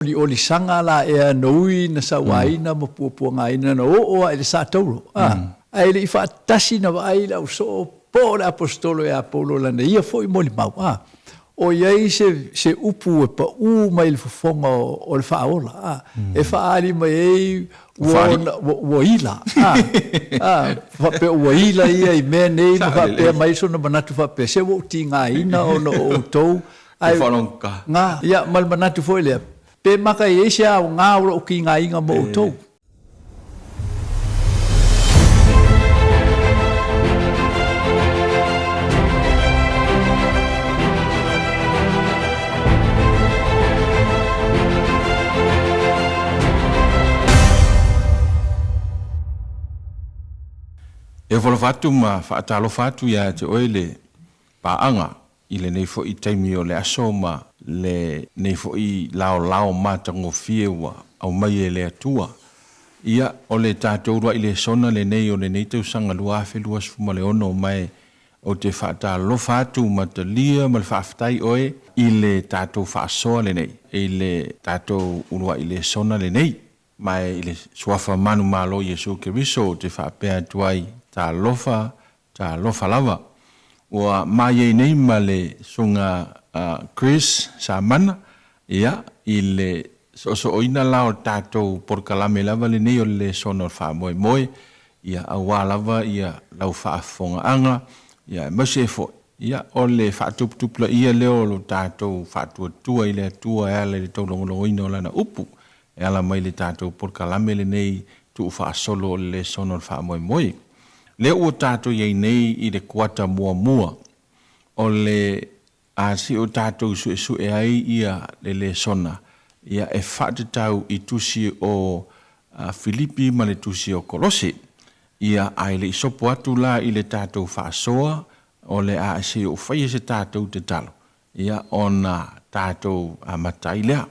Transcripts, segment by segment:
Oliolisaga la ea na ui na sauaina ma puapuagaina na oo ae i le sa taulo, a, ae le i faatasi na vaai le ausoo po o le aposetolo ia Paulo lana ia foi molimau, a, o i ai se, se upu e paū mai i le fofoga o, o le faaola, a, e faaali mai ai ua ona, ua, ua ila, a, a, faapea ua ila ia i mea nei ma faapea mai sona manatu faapea, se ua ou tigaina ona o outou Ae faalogogata. Ga, ia, ma le manatu foi lea, pe maka e i ai se aoga o lou kigaina mo outou. E ofo alofa atu ma faatalofa atu ia te oe le paaga I lenei foi taimi o le aso ma lenei foi laolao matagofie ua aumai e le Atua, ia, o le tatou uluai lesona lenei o lenei tausaga 2026, ma e ou te faatalofa atu ma talia ma le faafetai oe i le tatou faasoa lenei, i le tatou uluai lesona lenei. Ma e i le Suafa manumalo Iesu Keriso ou te faapea atu ai, Talofa, talofa lava. Ua maiai nei ma le Susuga Chris Samana, ia, i le soosooina la o le tatou polokalame lava lenei o le lesona o le faamoemoe, ia, aua lava ia lau faafofogaaga, ia, aemaise foi, ia, o le faatuputupulaia lea o lo tatou faatuatua i le Atua e ala i le taulogologoina o Lana upu, E ala mai le tatou polokalame lenei tuufaasolo o le lesona o le faamoemoe. Lea ua tatou i ai nei i le kuata muamua o le a se o tatou suesue ai ia le lesona ia e faatatau i tusi o Filipi ma le tusi o Kolose. Ia ae le i sopo atu la i le tatou faasoa o le a se i ou faia se tatou tatalo ia ona tatou amata ai lea.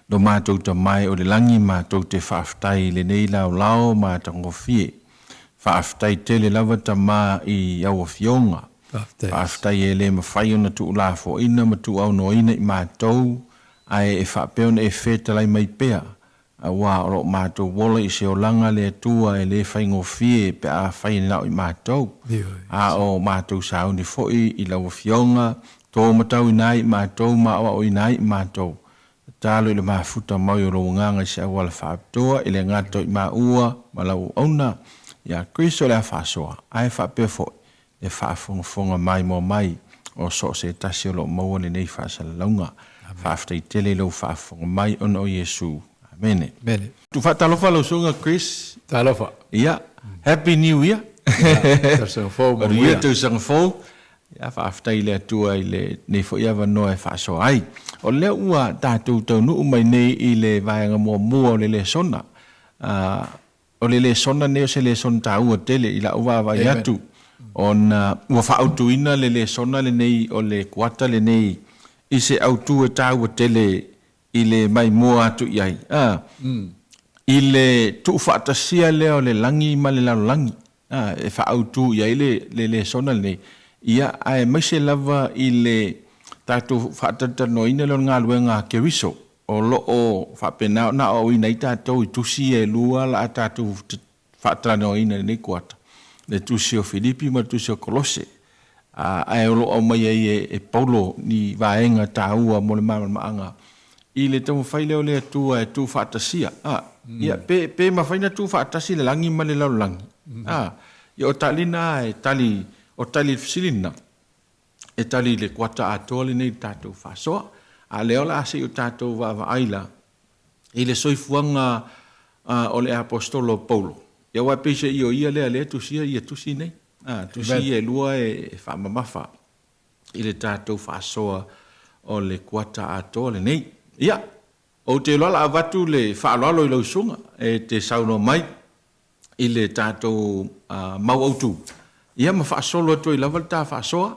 Lo matou Tama e o le lagi, matou te faafetai i lenei laolao matagofie. Faafetai tele lava Tama i au Afioga. Faafetai e le mafai ona tuulafoaina ma tuuaunoaina i matou, ae e faapea ona e fetalai mai pea, aua o lo o matou ola i se olaga le Atua e le faigofie pe a fai na o i matou, a o matou sauni foi i lau Afioga To matauina ai i matou ma aoaoina ai i matou. Tatalo i le mafuta mai o lou Agaga i se auala faapitoa i le gata o i maua ma lau auauna ia Keriso le a faasoa, ae faapea foi le faafogafoga maimoa mai o so o se tasi o lo o maua lenei faasalalauga. Faafetai tele i lou faafofoga mai ona o Iesu. Amene. Amene. Tu faatalofa lau susuga Chris. Talofa. Ia, Happy New Year. Ia, tausaga fou manuia. Tausaga fou. Ia, faafetai i le Atua i lenei foi avanoa e faasoa ai. O lea ua tatou taunuu mai nei i le vaega muamua o le lesona. O le lesona lenei o se lesona taua tele i lau vaavaai atu, ona ua faaautuina le lesona lenei o le kuata lenei i se autu e taua tele i le maimoa atu i ai, a, i le tuufaatasia lea o le lagi ma le lalolagi, a, e faaautu i ai le, le lesona lenei, ia, aemaise lava i le tatou faatalatalanoaina lea o le galuega a Keriso, o lo o faapena ona aoaoina ai tatou i tusi ia e lua la a tatou faatalanoaina i lenei kuata, le tusi o Filipi ma le tusi o Kolose, ae o lo o aumai ai e Paulo ni vaega taua mo le malamalamaaga i le taumafai lea o le Atua e tuufaatasia. Ia, pe, pe mafai ona tuufaatasi le lagi ma le lalolagi? Ia, o tali na e tali, o tali i le fesili lena, e tali i le kuata atoa lenei i le tatou faasoa. A o lea o le a se i o tatou vaavaai la i le soifuaga o le Aposetolo o Paulo. Ia aua e peiseai o ia lea lea e tusia ia tusi nei. A, tusi ia e lua e faamamafa i le tatou faasoa o le kuata atoa lenei. Ia, ou te iloa la avatu le faaaloalo i lau susuga e te saunoa mai i le tatou mau autu, ia ma faasolo atu ai lava le ta faasoa,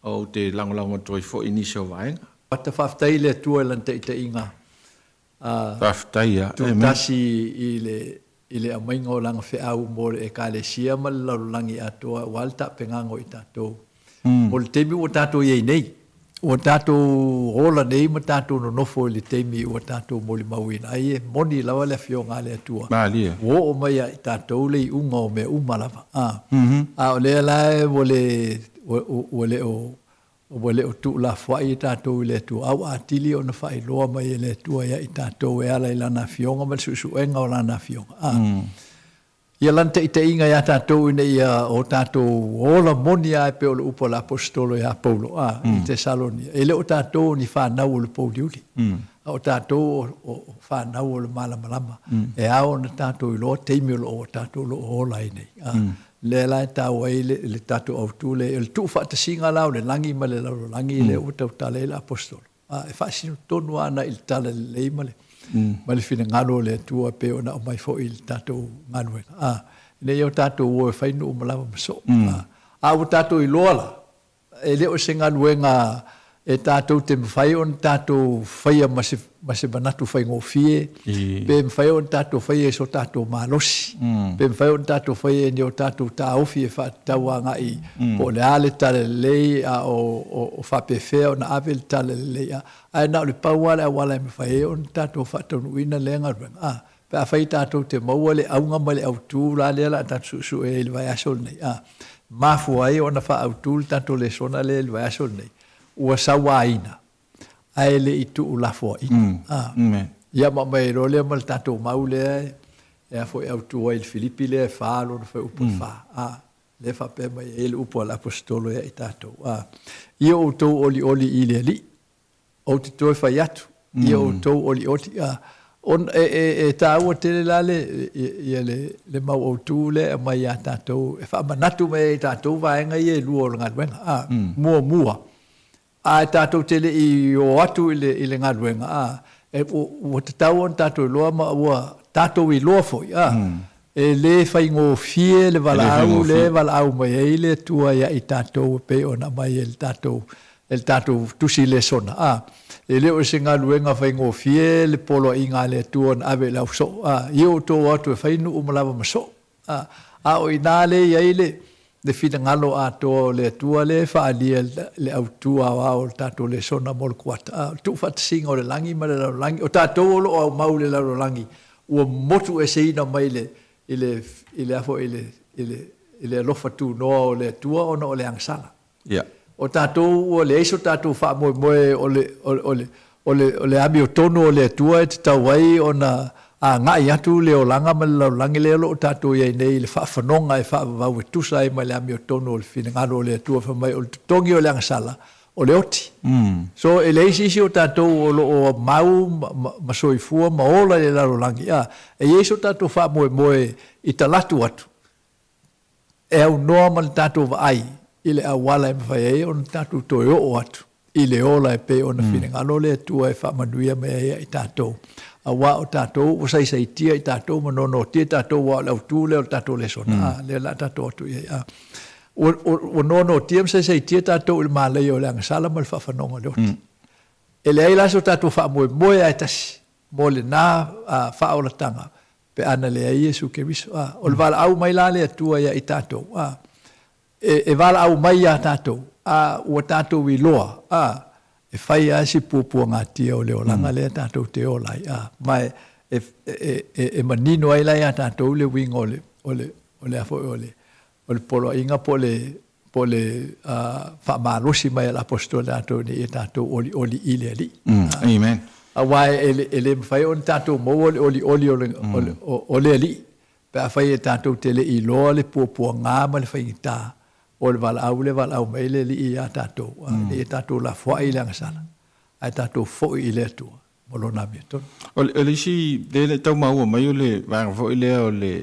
ou te lagolago atu ai foi i nisi o vaega. Ata faafetai i le Atua i Lana taitaiga Faafetai a. Tuutasi i le i le aumaiga o Lana feau mo le Ekalesia ma le lalolagi atoa aua le taapegaga o i tatou mo le taimi ua tatou i ai nei. Ua tatou ola nei ma tatou nonofo i le taimi ua tatou molimauina ai e moni lava le Afioga a le Atua, ua oo mai ia i tatou le iuga o mea uma lava. A, a o lea la ua le, ua le o, ua le o tuulafoai i tatou i le Atua, a ua atili ona faailoa mai e le Atua ia i tatou e ala i Lana Afioga ma le suesuega o Lana Afioga. A. Ia lana taitaiga iā tatou ina ia o tatou ola moni lava e pei o le upu a le Aposetolo ia Paulo a, i Tesalonia, e le o tatou o ni fanau o le pouliuli, a o tatou o fanau o le malamalama, e ao ona tatou iloa taimi o lo o tatou o lo o ola ai nei. A, lea la e taua ai le tatou autu lea, o le tuufaatasiga la o le lagi ma le lalolagi lea ua tautala ai le Aposetolo. A e faasino tonu lava ana i le talalelei ma le, ma le finagalo o le Atua e pei ona aumai foi i le tatou galuega. A, ina ia o tatou o e fai nuu ma lava ma soo. A, a ua tatou iloa la, e le o se galuega e tatou te mafai ona tatou faia ma se, ma se manatu faigofie, pe mafai ona tatou faia i so tatou malosi, pe mafai ona tatou faia i ni o tatou taofi e faatatau agai po o le a le talalelei a o faapefea ona ave le talalelei a, ae na o le pau lava le auala e mafai ai ona tatou faataunuuina lea galuega a, pe afai tatou te maua le auga ma le autu la lea o le a tatou suesue ai i le vaiaso lenei a, mafua ai ona faaautu le tatou lesona lea i le vaiaso lenei, ua sauaina ae le i tuulafoaiina. A, ia ma aumai ai loa lea ma le tatou mau lea e a foi autu ai i le Filipi lea e 4 lona fuaiupu e 4. A, lea e faapea mai ai le upu a le Aposetolo ia i tatou, a, Ia outou olioli i le Alii. Ou te toe fai atu, ia outou olioli. A, ona e, e, e taua tele la le, ia le, le mau autu lea e aumai ia tatou, e faamanatu mai ai i tatou vaega ia e lua o le galuega. A, muamua, Ae tatou te le i o atu i le, i le galuega, a, e, ua tatau ona tatou iloa ma ua tatou iloa foi, a, e le faigofie le valaau lea e valaau mai ai le Atua ia i tatou e pei ona aumai e le tatou, e le tatou tusi lesona, a. E le o se galuega faigofie le poloaiga a le Atua na ave i le ausoo, a, ia outou o atu e fai nuu ma lava ma soo. A, a o i ina lea e i ai le, le finagalo atoa o le Atua lea e faaalia i le autu aoao o le tatou lesona mo le kuata, a o le tuufaatasiga o le lagi ma le lalolagi, o tatou o lo o aumau i le lalolagi ua motu eseina mai le, i le, i le a foi, i le, i le, i le alofa tunoa o le Atua ona o le agasala. Ia. O tatou ua leai so tatou faamoemoe o le, o le, o le, o le amiotonu o le Atua e tatau ai ona agai atu le olaga ma le lalolagi lea o lo o tatou i ai nei i le faafanoga e faavavau e tusa ai ma le amiotonu o le finagalo o le Atua fai mai o le totogi o le agasala o le oti. So e leai se isi o tatou o lo o mau ma, ma, ma soifua ma ola i le lalolagi, a, e i ai so tatou faamoemoe i talatu atu e aunoa ma le tatou vaai i le auala e mafai ai ona tatou toe oo atu i le ola e pei ona finagalo le Atua e faamanuia mai ai ia i tatou. Aua o tatou ua saisaitia i tatou ma nonotia i tatou aua o le autu lea o le tatou lesona, a, lea o le a tatou atu i ai, a. Ua, ua nonotia ma saisaitia tatou i le malaia o le agasala ma le faafanoga o le oti. E leai la so tatou faamoemoe lava e tasi mo lena faaolataga Pe a na leai Iesu Keriso, a, o le valaau mai la a le Atua ia i tatou, a, e, e valaau mai iā tatou, a ua tatou iloa, a, e fai lava si puapuagatia o le olaga lea tatou te ola ai, a, ma e, e, e, e manino ai la iā tatou le uiga o le, o le, o le a foi, o le, o le poloaiga po o le, po o le faamalosi mai a le Aposetolo ia tatou ina ia tatou olioli i le Alii. Amen. Aua e le mafai ona tatou maua le olioli o le, o le, o le Alii pe afai e tatou te le i iloa le puapuaga ma le faigata o le valaau lea e valaau mai ai le Alii ia tatou, ina ia tatou lafoai i le agasala, ae tatou foi i le Atua ma Lona amiotonu. O le isi lea e tau maua mai o le vaega foi lea o le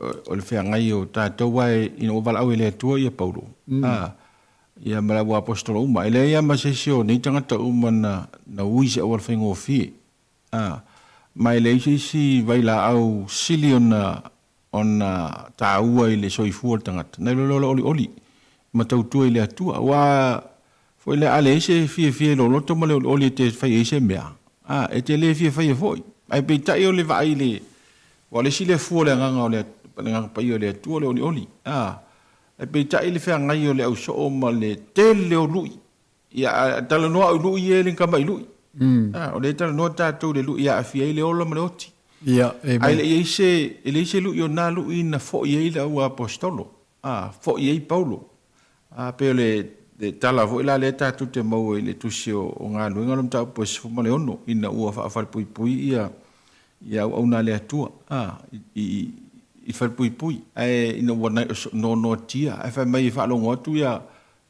o le feagai o tatou aua ina ua valaau e le Atua ia Paulo, a, ia ma le au aposetolo uma, e leai lava ma se isi o nei tagata uma na, na ui i se auala faigofie, a, ma e leai se isi vailaau sili ona, ona taua i le soifua o le tagata, nai lo le ola olioli ma tautua i le Atua. Aua foi lea, a leai se fiafia i lou loto ma le olioli e te fai ai se mea, a, e te le fia faia foi. Ae peitai o le vaai i le, Aua o le isi lea fua o le agaga o le Agaga Paia o le Atua o le olioli, a, ae peitai le feagai o le ausoo ma le tele o lui. Ia, a talanoa au i lu'i ia e le ni tama i lu'i. A, o lea e talanoa tatou i le lu'i e aafia ai le ola ma le oti. Ia, Ae amen. le i ai se, e leai se lu'i o na lu'i na fo'i ai le auaposetolo, a, fo'i ai Paulo. A, pei o le, le tala foi la lea tatou te maua i le tusi o, o Galuega o le mataupu e 16, ina ua faafalepuipui ia, ia auauna a le Atua, a, i, i, i falepuipui, ae ina ua noanoatia, ae fai mai e faalogo atu ia,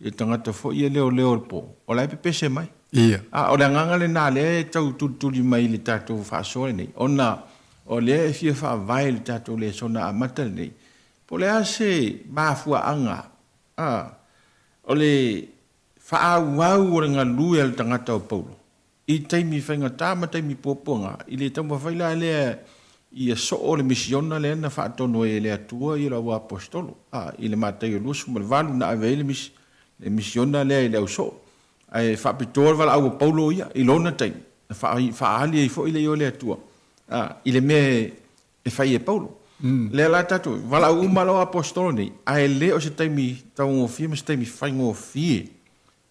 ia tagata foi ia leoleo o le po, o la e pepese mai. Ia. A, o le agaga lenā lea e tau tulituli mai i le tatou faasoa lenei, ona o lea e fia faavae i le tatou lesona amata lenei, po o le a se mafuaaga, a, o le faaauau o le galue a le tagata o Paulo i taimi faigata ma taimi puapuaga, i le taumafai la lea ia soo le misiona lea na faatonu ai e le Atua i le auaposetolo, a, i le Mataio 28 na ave ai le mis, le misiona lea i le ausoo. Ae faapitoa le valaau a Paulo ia i lona taimi, na faaali ai foi le ioe o le Atua, a, i le mea e fai e Paulo. Lea la tatou, valaau uma lava aposetolo nei, ae le o se taimi taugofie ma se taimi faigofie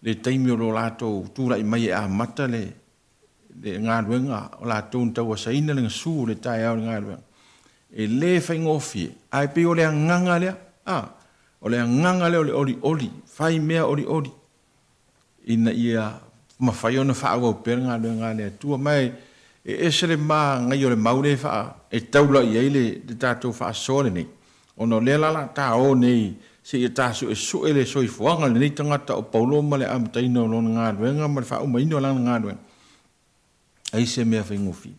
le taimi o lo latou tulai mai e amata le le galuega o latou na tauasaina le gasu o le taeao i le galuega. E le faigofie, ae pei o le agaga lea, a, o le agaga lea o le olioli, fai mea olioli, ina ia mafai ona faaauau pea le galuega a le Atua. Ma e ese le manaia o le mau lea e faa, e taula i ai le, le tatou faasoa lenei, ona o lea la o le a ta o nei seia ta suesue le soifuaga o lenei tagata o Paulo ma le amataina o lona galuega ma le faaumaina o lana galuega. Ai se mea faigofie.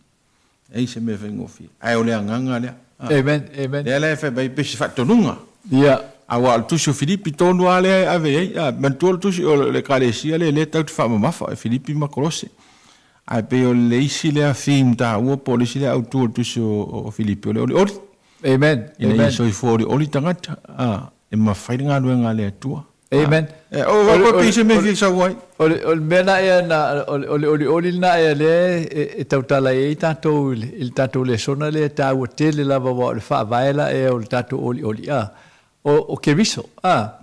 Ai se mea faigofie. Ae o le agaga lea. Amen, amen. Lea la e fai mai pei se faatonuga. Ia. Aua o le tusi o Filipi tonu lava lea e ave i ai. A, manatua le tusi o le Ekalesia lea lea tatou te faamamafa, e Filipi ma Kolose. Ae pei o le isi lea theme taua po o le isi lea autu o le tusi o Filipi o le olioli. Amen. Ina ia soifua olioli tagata, a, e mafai le galuega a le Atua. Amen. O o pei se mea e fia sau ai. O le mea lena ea na, o le olioli lena ea lea e tautala i ai tatou i le tatou lesona lea e taua tele lava aua o le faavae la ea o le tatou olioli, a, o Keriso, a.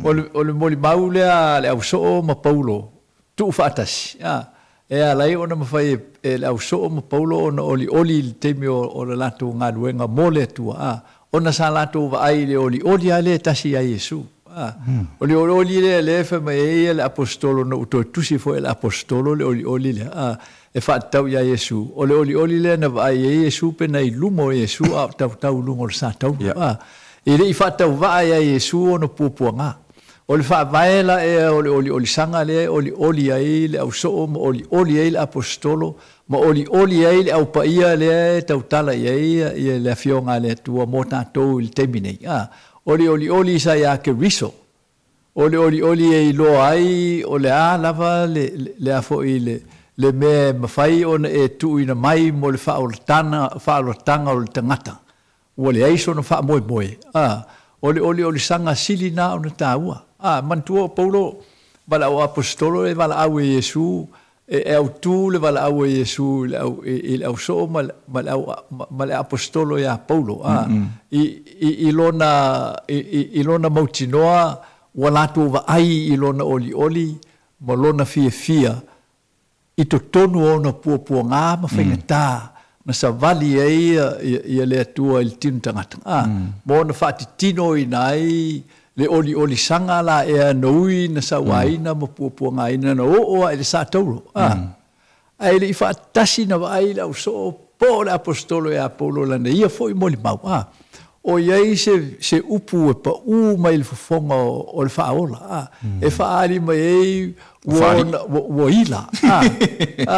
O le molimau lea a le ausoo ma Paulo tuufaatasi, a, e ala ai ona mafai e le ausoo ma Paulo ona olioli i le taimi o le latou galuega mo le Atua, a, ona sa latou vaai i le olioli lava lea e tasi ia Iesu. A, o le olioli lea lea e fai mai ai le aposetolo, na ou toe tusi foi e le aposetolo le olioli lea, a, e faatatau ia Iesu. O le olioli lea na vaai ai Iesu pe na i luma o Iesu a o tautau i luga o le satauro, a, e le i faatauvaa ia Iesu ona puapuaga. O le faavae la ea o le oliolisaga lea e olioli ai le ausoo ma olioli ai le aposetolo ma olioli ai le au paia lea e tautala i ai le Afioga a le Atua mo tatou i le taimi nei. A, o le olioli sa ia Keriso, o le olioli e iloa ai o le a lava le, le a foi le, le mea e mafai ona e tuuina mai mo le faaolataga, faaolataga o le tagata. Ua leai sona faamoemoe, a, o le oliolisaga sili na ona taua. A, manatua o Paulo, valaau aposetolo e valaau e Iesu, e, e autū le valaau e Iesu i le au, i, i le ausoo ma le, ma le, au, ma le aposetolo iā Paulo, a, i, i, i lona, i, i, i lona mautinoa ua latou vaai i lona olioli ma lona fiafia i totonu o ona puapuaga ma faigatā na savali ai ia le Atua i le tino tagata, a, ma ona faatitinoina ai le oliolisaga la ea na ui na sauaina ma puapuagaina na oo ae i le satauro, a, ae le i faatasi na vaai le ausoo po o le aposetolo ia Paulo lana ia foi molimau, a, o i ai se, se upu e paū mai i le fofoga o le faaola, a, e faaali mai ai ua ona, ua, ua ila, a,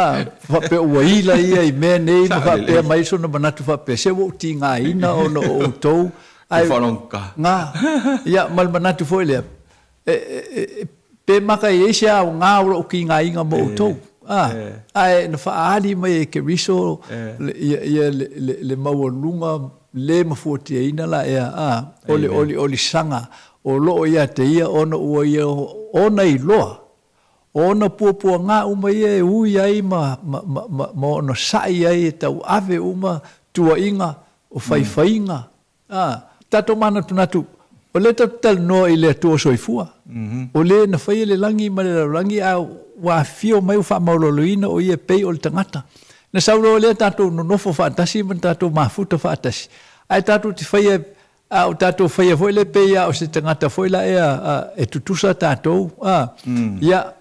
a, faapea ua ila ia i mea nei ma faapea mai sona manatu faapea, se ua ou tigaina ona o outou, ae, nga, ia, ma le manatu foi lea, e, e, e, pe maka i ai se aoga o lou tigaina mo outou, a, ae na faaali mai e Keriso le, ia, ia le, le, le maualuga le mafuatiaina la ea, a, o le oliolisaga o loo ia te ia ona ua ia ona iloa, o ona puapuaga uma ia e ui ai ma, ma, ma, ma ona sa'i ai e tauave uma tuuaiga o faifaiga, a, tatou manatunatu. O lea tatou te talanoa i le Atua soifua, o Le na faia le lagi ma le lalolagi a ua afifio mai ua faamaualaloina o Ia e pei o le tagata. Na sau loa lea tatou nonofo faatasi ma tatou mafuta faatasi, ae tatou te faia, a o tatou faia foi lea pei lava o se tagata foi la ea e tutusa tatou, a, ia,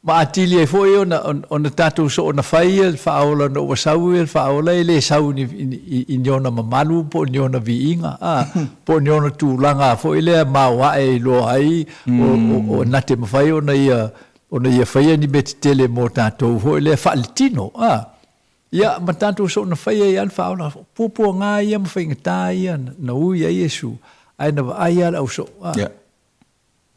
Ma atili ai foi ona tatou soona fai le Faaola ina ua sau le Faaola e le sau i ni ona mamalu po o ni ona viiga, a, po o ni ona tulaga foi lea maoae e iloa ai o na te mafai ona ia ona ia faia ni mea tetele mo tatou foi lea faaletino, a. Ia, ma tatou soona fai ai lava le Faaola. O puapuaga ia ma faigata ia na ui ai Iesu, ae na vaai lava le ausoo, a.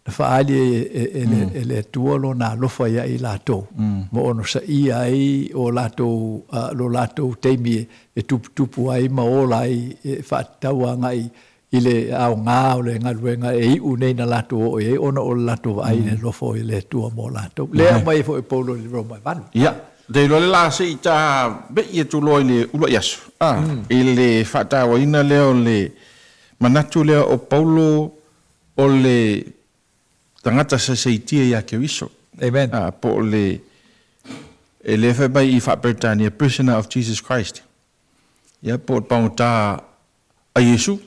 Na faaali e le Atua Lona alofa ia i latou, ma onosaia ai o latou, lo latou taimi e tuputupu ai ma ola ai e faatatau agai i le aoga o le galuega e iu nei ina latou oo i ai ona o le latou vaai i le alofa o le Atua mo latou. Lea e aumai ai foi e Paulo i le Roma e 8. Ia, te iloa le la se i ta vei atu loa i le uluai aso, i le faatauaina lea o le manatu lea o Paulo O le tagata saisaitia ia Keriso. Amen. A, po o le, e le fai mai i faa-Peretania, prisoner of Jesus Christ. Ia, po o le pagota a Iesu.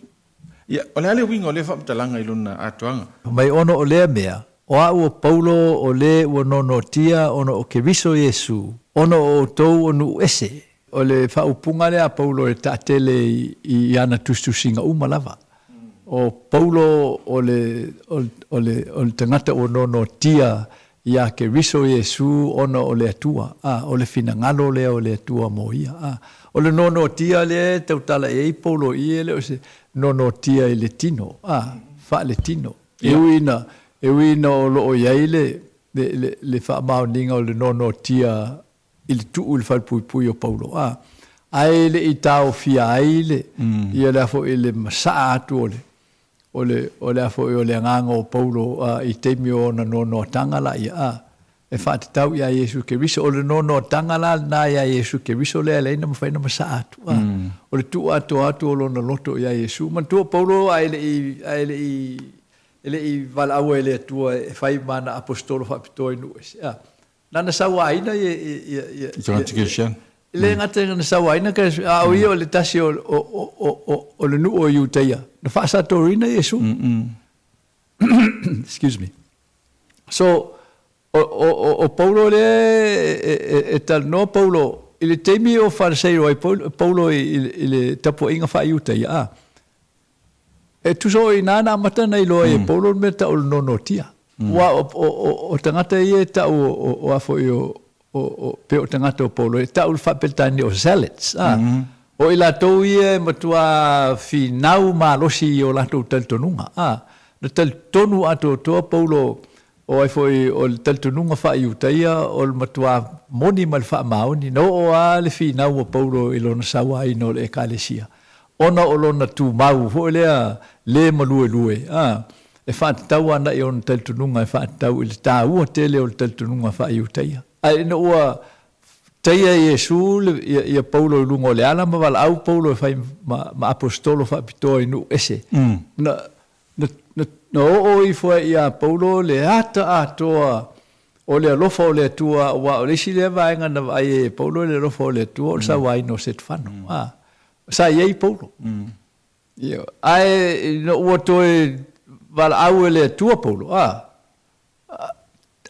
Ia, o le a le uiga o lea faamatalaga i lona atoaga? Fai mai, Ona o lea mea, o a'u o Paulo o le ua nonotia ona o Keriso Iesu, ona o outou o nuu ese. O le faaupuga lea a Paulo e taatele i ana tusitusiga uma lava. O Paulo o le, o le, o le tagata ua nonotia iā Keriso Iesu ona o le Atua, a, o le finagalo lea o le Atua mo ia. A, o le nonotia lea e tautala i ai Paulo i i, e le o se nonotia i le tino, a, faaletino. E ui ina, e ui ina o lo o i ai le, le, le, le faamaoniga o le nonotia i le tuu i le falepuipui o Paulo, a, ae le i taofia ai le, ia le a foi le masaa atu o le, o le, o le a foi o le agaga o Paulo a, i taimi o ona noanoataga laia, a, e faatatau iā Iesu Keriso. O le noanoataga la lena iā Iesu Keriso lea e leai na mafai ona masaa atu, a, o le tuu atoa atu o lona loto iā Iesu. Manatua o Paulo ae le i, ae le i, e le i valaau e le Atua e fai ma ana aposetolo faapitoa i nuu ese, a. Nana sauaina ia ia ia I tagata kerisiano. E le gata ina sauaina a o ia o le tasi o o o o le nuu o Iutaia na faasatoruina Iesu. Excuse me. So o o o Paulo lea e talanoa Paulo i le taimi o Fariseio ai Paulo i le tapuaiga faa-Iutaia, a. E tusa o i ina na amata ona iloa ai e Paulo le mea tau o le nonotia. Aua o tagata ia e tau o a foi o, pei o tagata o Paulo, e tau i le faa-Peretania o zealots, a. O i latou ia e matua finau malosi i o latou talitonuga, a. Na talitonu atoatoa Paulo O ai foi o le talitonuga faa-Iutaia o le matuā moni ma le faamaoni, na oo lava le finau a Paulo i lona sauaina o le Ekalesia, ona o lona tumau foi lea le maluelue, a, e faatatau anaʻi ona talitonuga e faatatau i le taua tele o le talitonuga faa-Iutaia. Ae ina ua taia e Iesu le, ia, ia Paulo i luga o le ala ma valaau Paulo e fai ma, ma aposetolo faapitoa i nuu ese, na, Na, na, na oo ifo ai iā Paulo le ata atoa o le alofa o le Atua, aua o le isi lea vaega na vaai ai e Paulo i le alofa o le Atua, o le sauaina o Setefano. A, sa i ai Paulo. Ioe. Ae ina ua toe valaau e le Atua Paulo, a,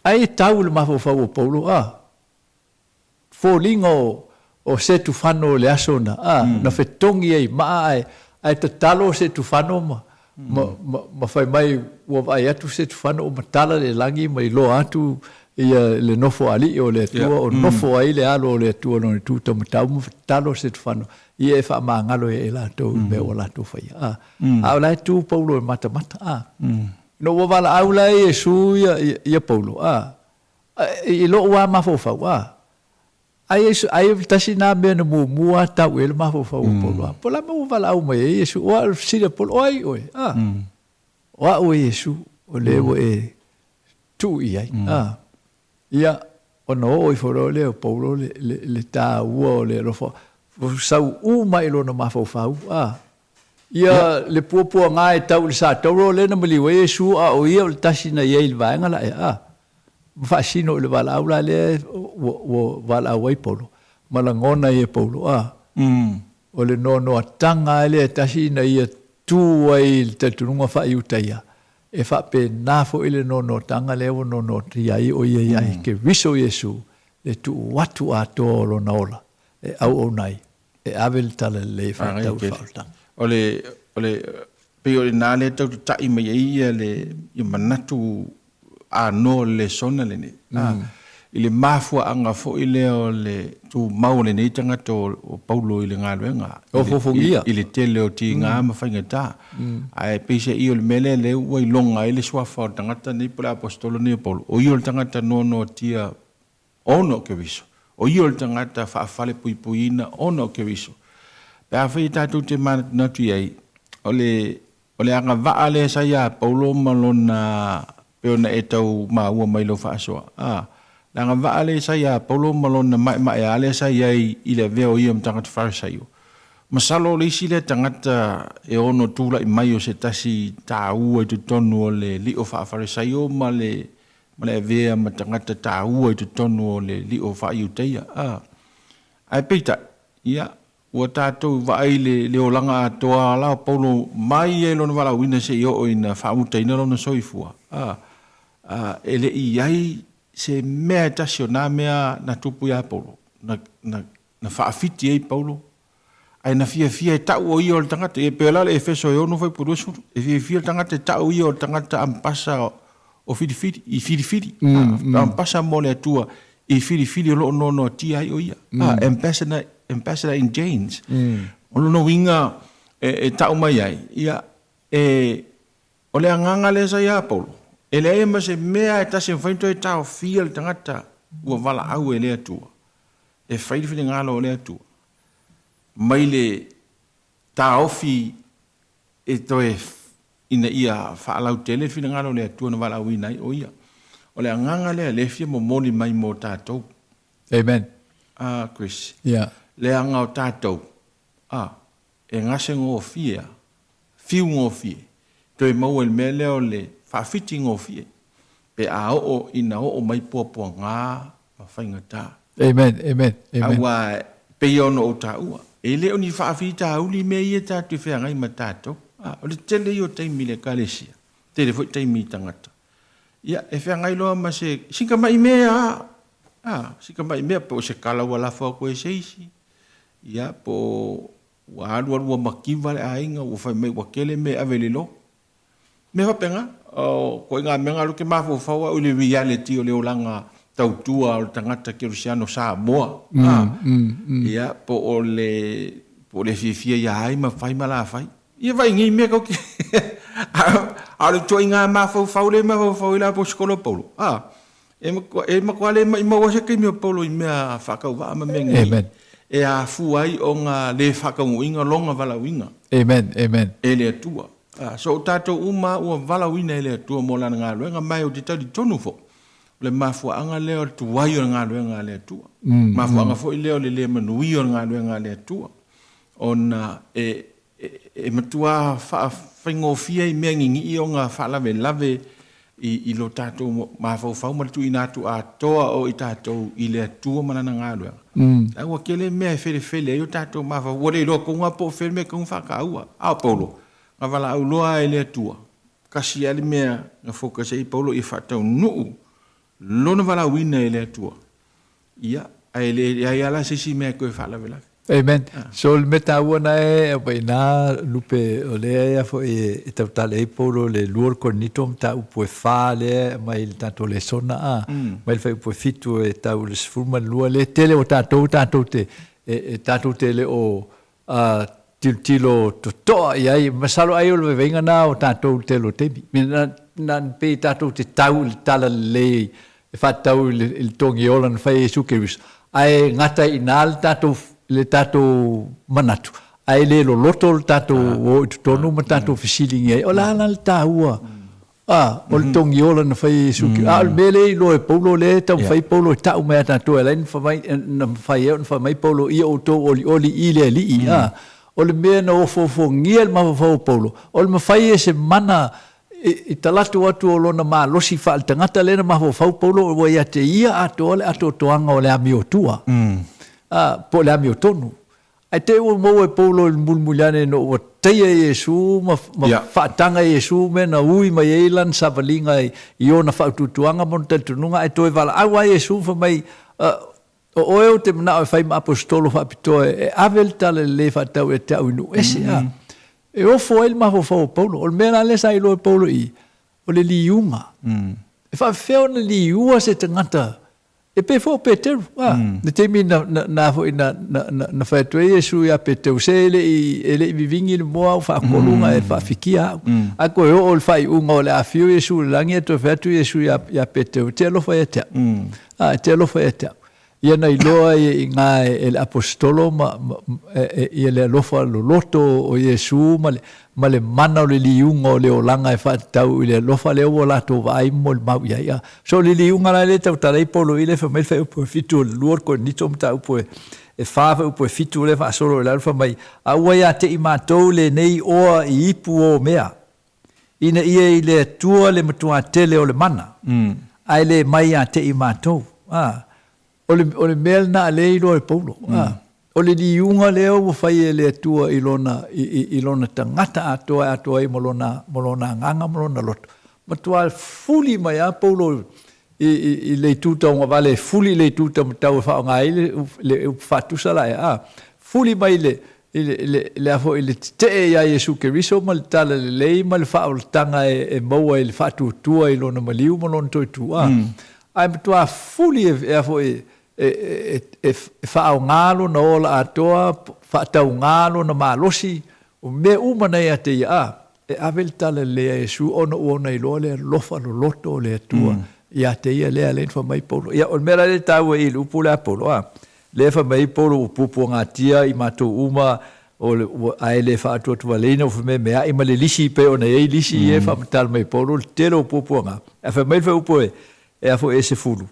ai e tau i le mafaufau o Paulo, a, foliga o Setufano i le aso na, a, na fetogi ai maa ae, ae tatalo Setufano ma, ma, ma, ma fai mai ua vaai atu Setufano ua matala le lagi ma iloa atu ia le nofo alii o le Atua, o nofo ai le Alo o le Atua i lona itu taumatau ma tatalo Setufano ia e faamagalo ia i latou i mea ua latou faia. A, a o la e tu Paulo e matamata, a. Ina ua valaau la e Iesu ia, ia Paulo, a, I lou lava mafaufau, a, ai ai tasi na mea na muamua lava tau i ai le mafaufau o Paulo, a, po o le a mea ua valaau mai ai Iesu, o au, fesili a Paulo, o ai oe? A, o au e Iesu, o le ua e tuu i ai, a. Ia, ona oo ifo loa lea o Paulo le, le, le taua o le alofa, ua sau uma i lona mafaufau, a. Ia le puapuaga e tau i le satauro lea na maliu ai Iesu a o ia o le tasi na i ai i le vaega la ea, a, ma faasino i le valaau la lea ua valaau ai Paulo, ma lagona ai e Paulo, a, o le noanoataga lava lea e tasi ina ia tu ai i le talitonuga faa-Iutaia, e faapena foi le noanoataga lea ua noanoatia ai o ia ia Keriso Iesu, le tuu atu atoa o lona ola e auauna ai. E ave le tala lelei e faatatau i le faaolataga. O le, o le, pei o lena lea e tau tata'i mai ai ia le, ia manatu anoa o le lesona lenei. A, i le mafuaaga foi lea o le tumau o lenei tagata o, o Paulo i le galuega. O fofogia. I, i le tele o tiga ma faigata. Ae peiseai o le mea lea lea ua iloga ai le suafa o le tagata nei po o le aposetolo nei o Paulo, o ia o le tagata noanoatia ona o Keriso. O ia o le tagata faafalepuipuiina ona o Keriso. Pe afai e tatou te manatunatu i ai, o le, o le agavaa lea sa ia Paulo ma lona, pei ona e tau maua mai lau faasoa, a, le agavaa lea sa ia Paulo ma lona maemaea lea sa i ai i le avea o ia ma tagata Farisaio. Masalo o le isi lea tagata e ono tulai mai o se tasi taua i totonu o le lio faa-Farisaio ma le, ma le avea ma tagata taua i totonu o le lio faa-Iutaia. A. Ae peitai, ia, ua tatou vaai i le, le olaga atoa la o Paulo mai ai lona valaauina seia oo ina faamutaina lona soifua. A. A, e le i i ai se mea e tasi o na mea na tupu iā Paulo, na, na, na faafiti ai Paulo, ae na fiafia e tau o ia o le tagata. Ia pei la o le Efeso e 6 fuaiupu 20, e fiafia le tagata e tau ia o le tagata ampasa o filifili, i filifili, ampasa mo le Atua i filifili o lo o noanoatia ai o ia. Ambassador, ambassador in chains. O lona uiga e tau mai ai, ia, e, o le agaga lea sa ia Paulo, e leai ma se mea e tasi e mafai ona toe taofia le tagata ua valaau e le Atua e fai le finagalo o le Atua mai le taofi e toe ina ia faalautele le finagalo o le Atua na valaauina ai o ia. O le agaga lea lea e fia momoli mai mo tatou. Amen. Ah, Chris. Yeah. Leaga o tatou, ah, e gasegofie a, fiugofie, toe maua i le mea lea o le faafitigofie, pe a oo ina oo mai puapuaga ma faigata. Amen, amen, amen. Aua e pei ona ou taua, e le o ni faafitauli mea ia tatou te feagai ma tatou. A, o le tele ia o taimi i le Ekalesia, tele foi taimi i tagata. Ia, e feagai loa ma se, sika mai mea a, a, sika mai mea, po o se kala ua lafo atu e se isi, ia, po o ua alualu ua mativa le aiga, ua fai mai ua tele mea e ave i le lotu. Mea faapena, o ituaiga mea na, o lea ou te mafaufau au i le reality o le olaga tautua o le tagata kerisiano Samoa, a, ia, po o le, po o le fiafia ia ai ma fai ma la fai. Ia vaai nei mea tou te a o le ituaiga mafaufau lea e mafaufau ai le aposetolo o Paulo, a, e matua, e matua le maimau lava se taimi o Paulo i mea faatauvaa ma mea nei e afua ai ona le faataunuuina lona valaauina. Amen, amen. E le Atua. A, so o tatou uma lava ua valaauina e le Atua mo Lana galuega, ma ou te talitonu foi, o le mafuaaga lea o le tuai o le galuega a le Atua. Mafuaaga foi lea o le le manuia o le galuega a le Atua, ona e, e matua faafaigofie ai mea gigii ona faalavelave i, i lo tatou mafaufau ma le tuuina atu atoa o i tatou i le Atua ma Lana galuega. Ae ua tele mea e felefele ai o tatou mafaufau, ua le iloa tonu lava po o fea le mea e tatau ona faataua. A o Paulo, na valaau loa lava e le Atua, tasi lava le mea na focus ai Paulo ia faataunuu lona valaauina e le Atua. Ia, ae leai lava la se isi mea e toe faalavelave. Amen. So le mea taua na e au ina Lupe o lea ia foi e tautale ai Paulo le lua o le Korinito mataupu e 4 lea mai le tatou lesona a mai le fuaiupu e 7 e tau i le 12 lea tele o tatou tatou te e tatou te le o tilotilo totoa i ai masalo ai o le vaivaiga na o tatou i le tele o taimi na na pei tatou te tau i le tala lelei e faatatau i le togi ola na fai e Iesu Keriso ae gata ai i ina le tatou manatu ae le loloto le tatou o i totonu ma tatou fesiligia ai o le a la le taua o le togi ola na fai e Iesu Keriso. A o le mea lea e iloa e Paulo lea e taumafai Paulo e tau mai ia tatou e ala ai ona fai mai Paulo ia outou olioli i le Alii. O le mea na ofoofogia i le mafaufau o Paulo, o le mafai e se mana i talaatu atu o lona malosi faale-tagata lea na mafaufau Paulo ua ia te ia atoa le atoatoaga o le amiotua, a, po o le amiotonu. Ae te i ua maua e Paulo i le mulimuli ane ina ua taia e Iesu ma, ma yeah. faataga e Iesu mea na ui mai ai lana savaliga i, i ona fautuatuaga ma ona talitonuga, ae toe valaau lava Iesu ma fai mai, uh, O oe ou te manao e fai ma aposetolo faapitoa e ave le tala lelei faatatau ia te au i nuu ese, a. E ofo ai le mafaufau o Paulo. O le mea la lea sa iloa e Paulo i i, o le liuga. E faapefea ona liua se tagata e pei foi o Peteru, a. Le taimi na, na, na foi na, na, na, na fai atu ai Iesu ia Peteru, se e le i, e le i vivigi le moa au faatolu ona e faafikia au. Ae toe oo i le faaiuga o le afio Iesu i le lagi ae toe fai atu Iesu ia, ia Peteru, e te alofa ia te au. A, e te alofa ia te au. Ia na iloa ai e iga e le aposetolo ma, ma, e, e, le alofa loloto o Iesu ma le, ma le mana o le liuga o le olaga e faatatau i le alofa lea ua latou vaai ma molimau i ai. A, so o le liuga la lea e tautala ai Paulo i le fai mai le fuaiupu e 7 o le 2 o le Korinito mataupu e, e 4 fuaiupu e 7 lea e faasolo i lalo fai mai, A ua ia te i matou lenei oa i ipu o mea, ina ia i le Atua le matuā tele o le mana, ae le mai ia te i matou. A, o le, o le mea lena a lea e iloa e Paulo. A, o le liuga lea ua fai e le Atua i lona, i, i, i lona tagata atoa e atoa ai ma lona, ma lona agaga ma lona loto. Matuā fuli mai lava Paulo i, i, i le itu tauagavale, e fuli i le itu taumatau e faaaoga ai le, le upu faatusa la ea. A, fuli mai i le, i le, le, le a foi, le tetee iā Iesu Keriso ma le talalelei ma le faaolataga e, e maua i le faatuatua i lona maliu ma lona toe tūā. Ae matuā fuli e, e a foi, e, e, e, e faaaogā lona ola atoa, faataugā lona malosi, o mea uma na ia te ia, a, e ave le talalelei a Iesu ona ua ona iloa le alofa loloto o le Atua iā te ia lea lea na fai mai Paulo. Ia, o le mea la lea e taua i i le upu lea a Paulo, a, Lea fai mai ai Paulo ua puapuagatia i matou uma, o le, ua, ae le faatuatualeina ua fememeai ma le lisi pei ona i ai lisi ia e faamatala mai e Paulo le tele o puapuaga. Ae fai mai le fuaiupu e, e a foi e 10,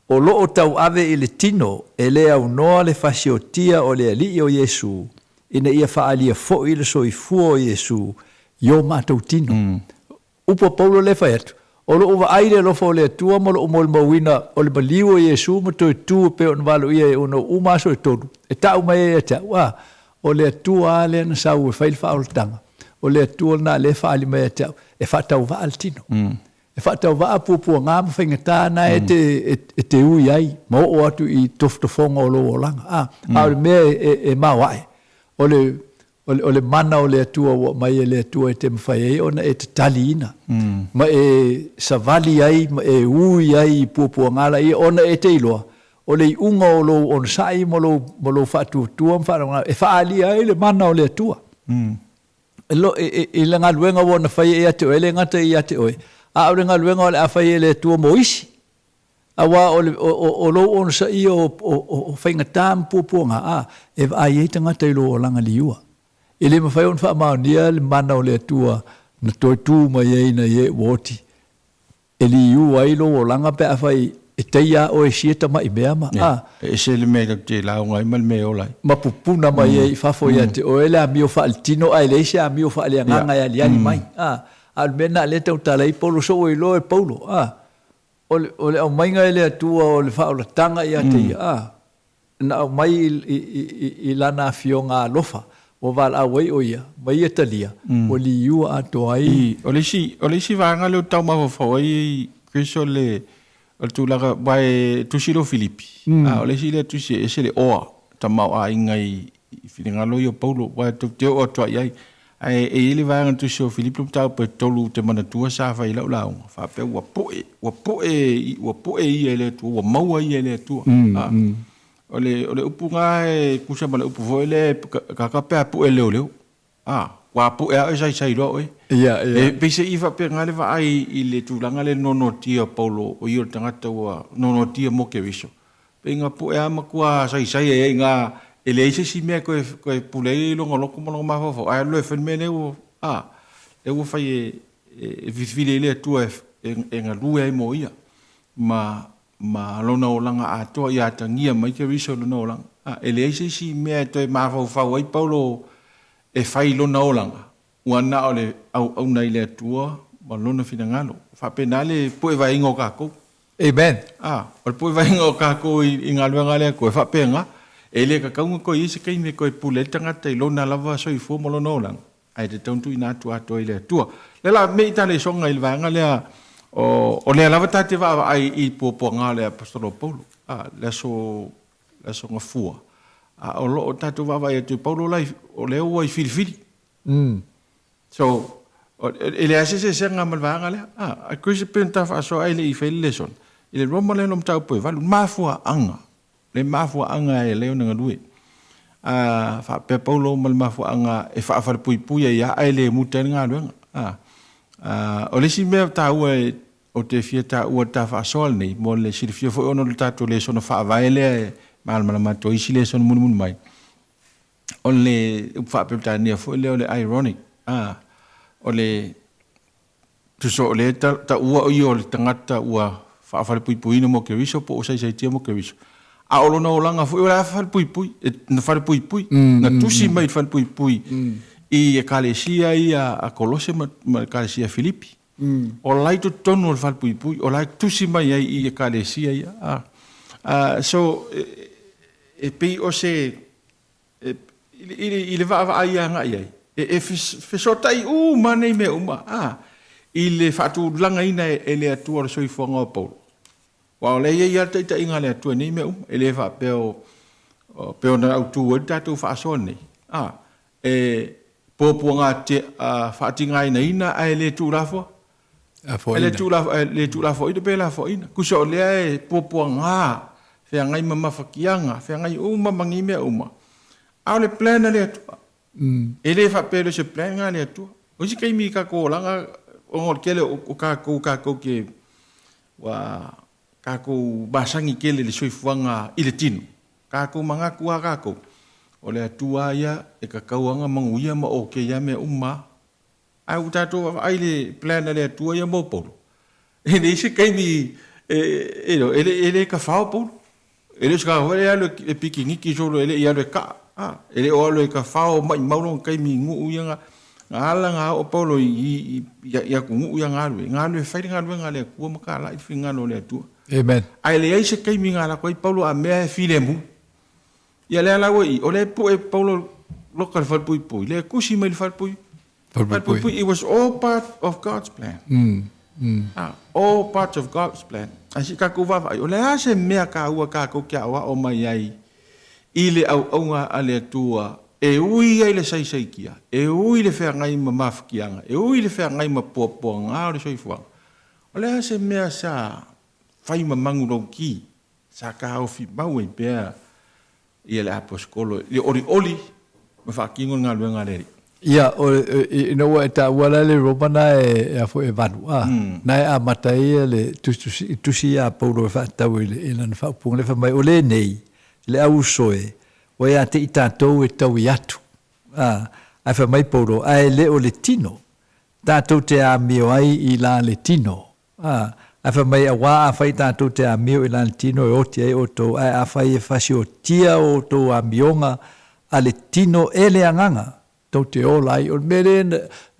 O lo o tauave i le tino e le aunoa le fasiotia o le Alii o Iesu, ina ia faaalia foi le soifua o Iesu i o matou tino. Upu a Paulo lea e fai atu, O lou vaai i le alofa o le Atua ma lou molimauina o le maliu o Iesu ma toe tu e pei ona valoia e ona uma aso e tolu, e tau mai ai ia te au, a, o le Atua lava lea na sau e fai le faaolataga, o le Atua lena lea e faaali mai ia te au, e faatauvaa le tino. E faatauvaa puapuaga ma faigata na e te, e te ui ai ma oo atu i tofotofoga o lou olaga. A, a o le mea e, e, e maoae, o le, O le, o le mana o le Atua ua aumai e le Atua e te mafai ai ona e tataliina, ma e savali ai ma e ui ai i puapuaga laia, ona e te iloa, o le iuga o lou onosai ma lou, ma lou faatuatua ma faalagolago, e faaalia ai le mana o le Atua. E lo, i, i, i le galuega ua ona faia ia te oe, e le gata ia te oe, a o le galuega o le a fai e le Atua mo isi. Aua o le, o, o, o lou onosaia o, o, o faigata ma puapuaga, a, e vaai ai tagata i lou olaga liua. E le mafai ona faamaonia le mana o le Atua na toe tu mai ai nai e ua oti e liu ai lou olaga pe afai e taia oe e sia tamai mea ma, a. E ese le mea tatou te lauga ai ma le mea e ola ai. Ma pupuna mai ai i fafo ia te oe le amio faaletino ae leai se amio faaleagaga e aliali mai, a. A o le mea lena lea e tautala ai Paulo, so ua iloa e Paulo, a. O le, o le aumaiga e le Atua o le faaolataga ia te ia, a, na aumai i, i, i, i Lana Afioga alofa, ua valaau ai ʻo ia, ma ia talia, ua liua atoa ai. I, o le isi, o le isi vaega lea ou te tau mafaufau ai, Chris, o le, o le tulaga, aua e tusi lea o Filipi, a o le isi lea tusi e ese le oa, tamaoaiga i, i finagalo ia o Paulo, aua tou te oo atu lava i ai. Ae e i ai le vaega tusi o Filipi mataupu e tolu ou te manatua sa fai ai lau lauga, faapea ua poe, ua poe, ua poe ia e le Atua, ua maua ia e le Atua. A, o le, o le upu na e tusa ma le upu foi lea e kaka pe a pue leoleo. A, ua pue lava oe saisai loa oe. Ia, ia. E peiseai faapena le vaai i le tulaga lea nonotia o Paulo o ia o le tagata ua nonotia mo Keriso. Pei na pue lava matua saisai ai i ina e leai se isi mea e toe toe pule ai lona loto ma lona mafaufau, ae alu loa e fai le mea lea ua, a, lea ua fai e, e filifili ai le Atua e, e, e galue ai mo ia, ma, ma lona olaga atoa ia atagia mai Keriso i lona olaga. A, e leai se isi mea e toe mafaufau ai Paulo. e fai i lona olaga, ua na o le auauna i le Atua ma Lona finagalo. E faapena le puevaega o kakou. Amen. A, o le puevaega o kakou i, i galuega a le Atua, e faapena, e le tatau ona toe i ai se taimi e toe pule ai le tagata i lona lava soifua ma lona olaga, ae tatau ona tuuina atu atoa i le Atua. Le la me i ta lesoga i le vaega lea, o, o lea lava ta te vaavaai i puapuaga o le Aposetolo Paulo, a, le aso, le aso Gafua, a o lo o tatou vaavaai atu i Paulo la i, o lea ua i Filifili. So, e leai se eseesega ma le vaega lea. A, a Chris e pei ona ta faasoa ai le i fai le lesona, i le Roma lea lo mataupu e valu, mafuaaga, le mafuaaga e alai ona galue. A, faapea Paulo ma le mafuaaga e faafalepuipui ai a, ae le muta ai le galuega. A, a, o le isi mea taua e ou te fia taua i le ta faasoa lenei, mo le silafia foi ona o le tatou lesona faavae lea e malamalama atu ai isi lesona mulimuli mai, o le upu faa-Peretania foi lea o le ironic, a, o le tusa o lea taua o ia o le tagata ua faafalepuipuiina mo Keriso po ua saisaitia mo Keriso, a o lona olaga foi o le a falepuipui, na falepuipui, na tusi mai i le falepuipui i Ekalesia ia a Kolose ma Ekalesia a Filipi. O la i totonu o le falepuipui, o la e tusi mai ai i Ekalesia ia. A, so, e pei o se i le vaavaai agai ai, e fesootai uma nei mea uma, a, i le faatulagaina e le Atua o le soifuaga o Paulo. Aua o lea e i ai lava le taitaiga a le Atua i nei mea uma. E le faapea o, pei ona autu ai le tatou faasoa nei, a, e puapuaga faatigainaina ae le tuulafoa. E le tuulafoaina pe lafoaina. Tusa o lea e puapuaga, feagai ma mafatiaga, feagai uma ma nei mea uma. A o le plan a le Atua. E le faapea e le o se plan lena a le Atua. O isi taimi i tatou olaga, ona o le tele o tatou, tatou te, ua tatou masani tele i le soifuaga i le tino. Tatou manatu lava tatou, o le Atua lava ia e tatau lava ona manuia ma okay lava mea uma lava. Ae ua tatou vaavaai i le plan a le Atua ia mo Paulo, e leai se taimi e, e le tafao Paulo. E le o se tagata foi lea e alu e pikiniki solo, e le i alu e kaa. A, e le o alu e tafao maimau lona taimi i nuu ia na, na ala na oo Paulo i, i, i atunuu ia na alu ai, na alu e fai le galuega a le Atua ma talai le finagalo o le Atua. Amen. Ae leai se taimi na alu atu ai Paulo a mea e filemu. Ia lea la ua i, o lea e pue Paulo loka le falepuipui, lea e tusi mai le falepuipui. Falepuipui. It was all part of God's plan. Ah, all part of God's plan. Ae se i tatou vaavaai, o le a se mea taua tatou te aoao mai ai i le auauga a le Atua e ui ai le saisaitia, e ui le feagai ma mafatiaga, e ui le feagai ma puapuaga o le soifuaga. O le a se mea sa fai ma manulauti Sa taofi mau ai pea ia le Aposetolo i le olioli ma faatino le galuega a le Alii. Ia, o, ina ua e taua la le Roma na e, a foi e valu, a, na e amata ai ia le tusitusi, tusi ia a Paulo e faatatau i, i lana faaupuga lea fai mai, o lenei, le au uso e, ua ia te i tatou e taui atu. A, ae fai mai Paulo, ae le o le tino, tatou te amio ai i la le tino. Ā, ae fai mai, Auā afai tatou te amio i lana tino e oti ai outou, ae afai e fasiotia o outou amioga a le tino e le agaga, tou te ola ai. O le mea lea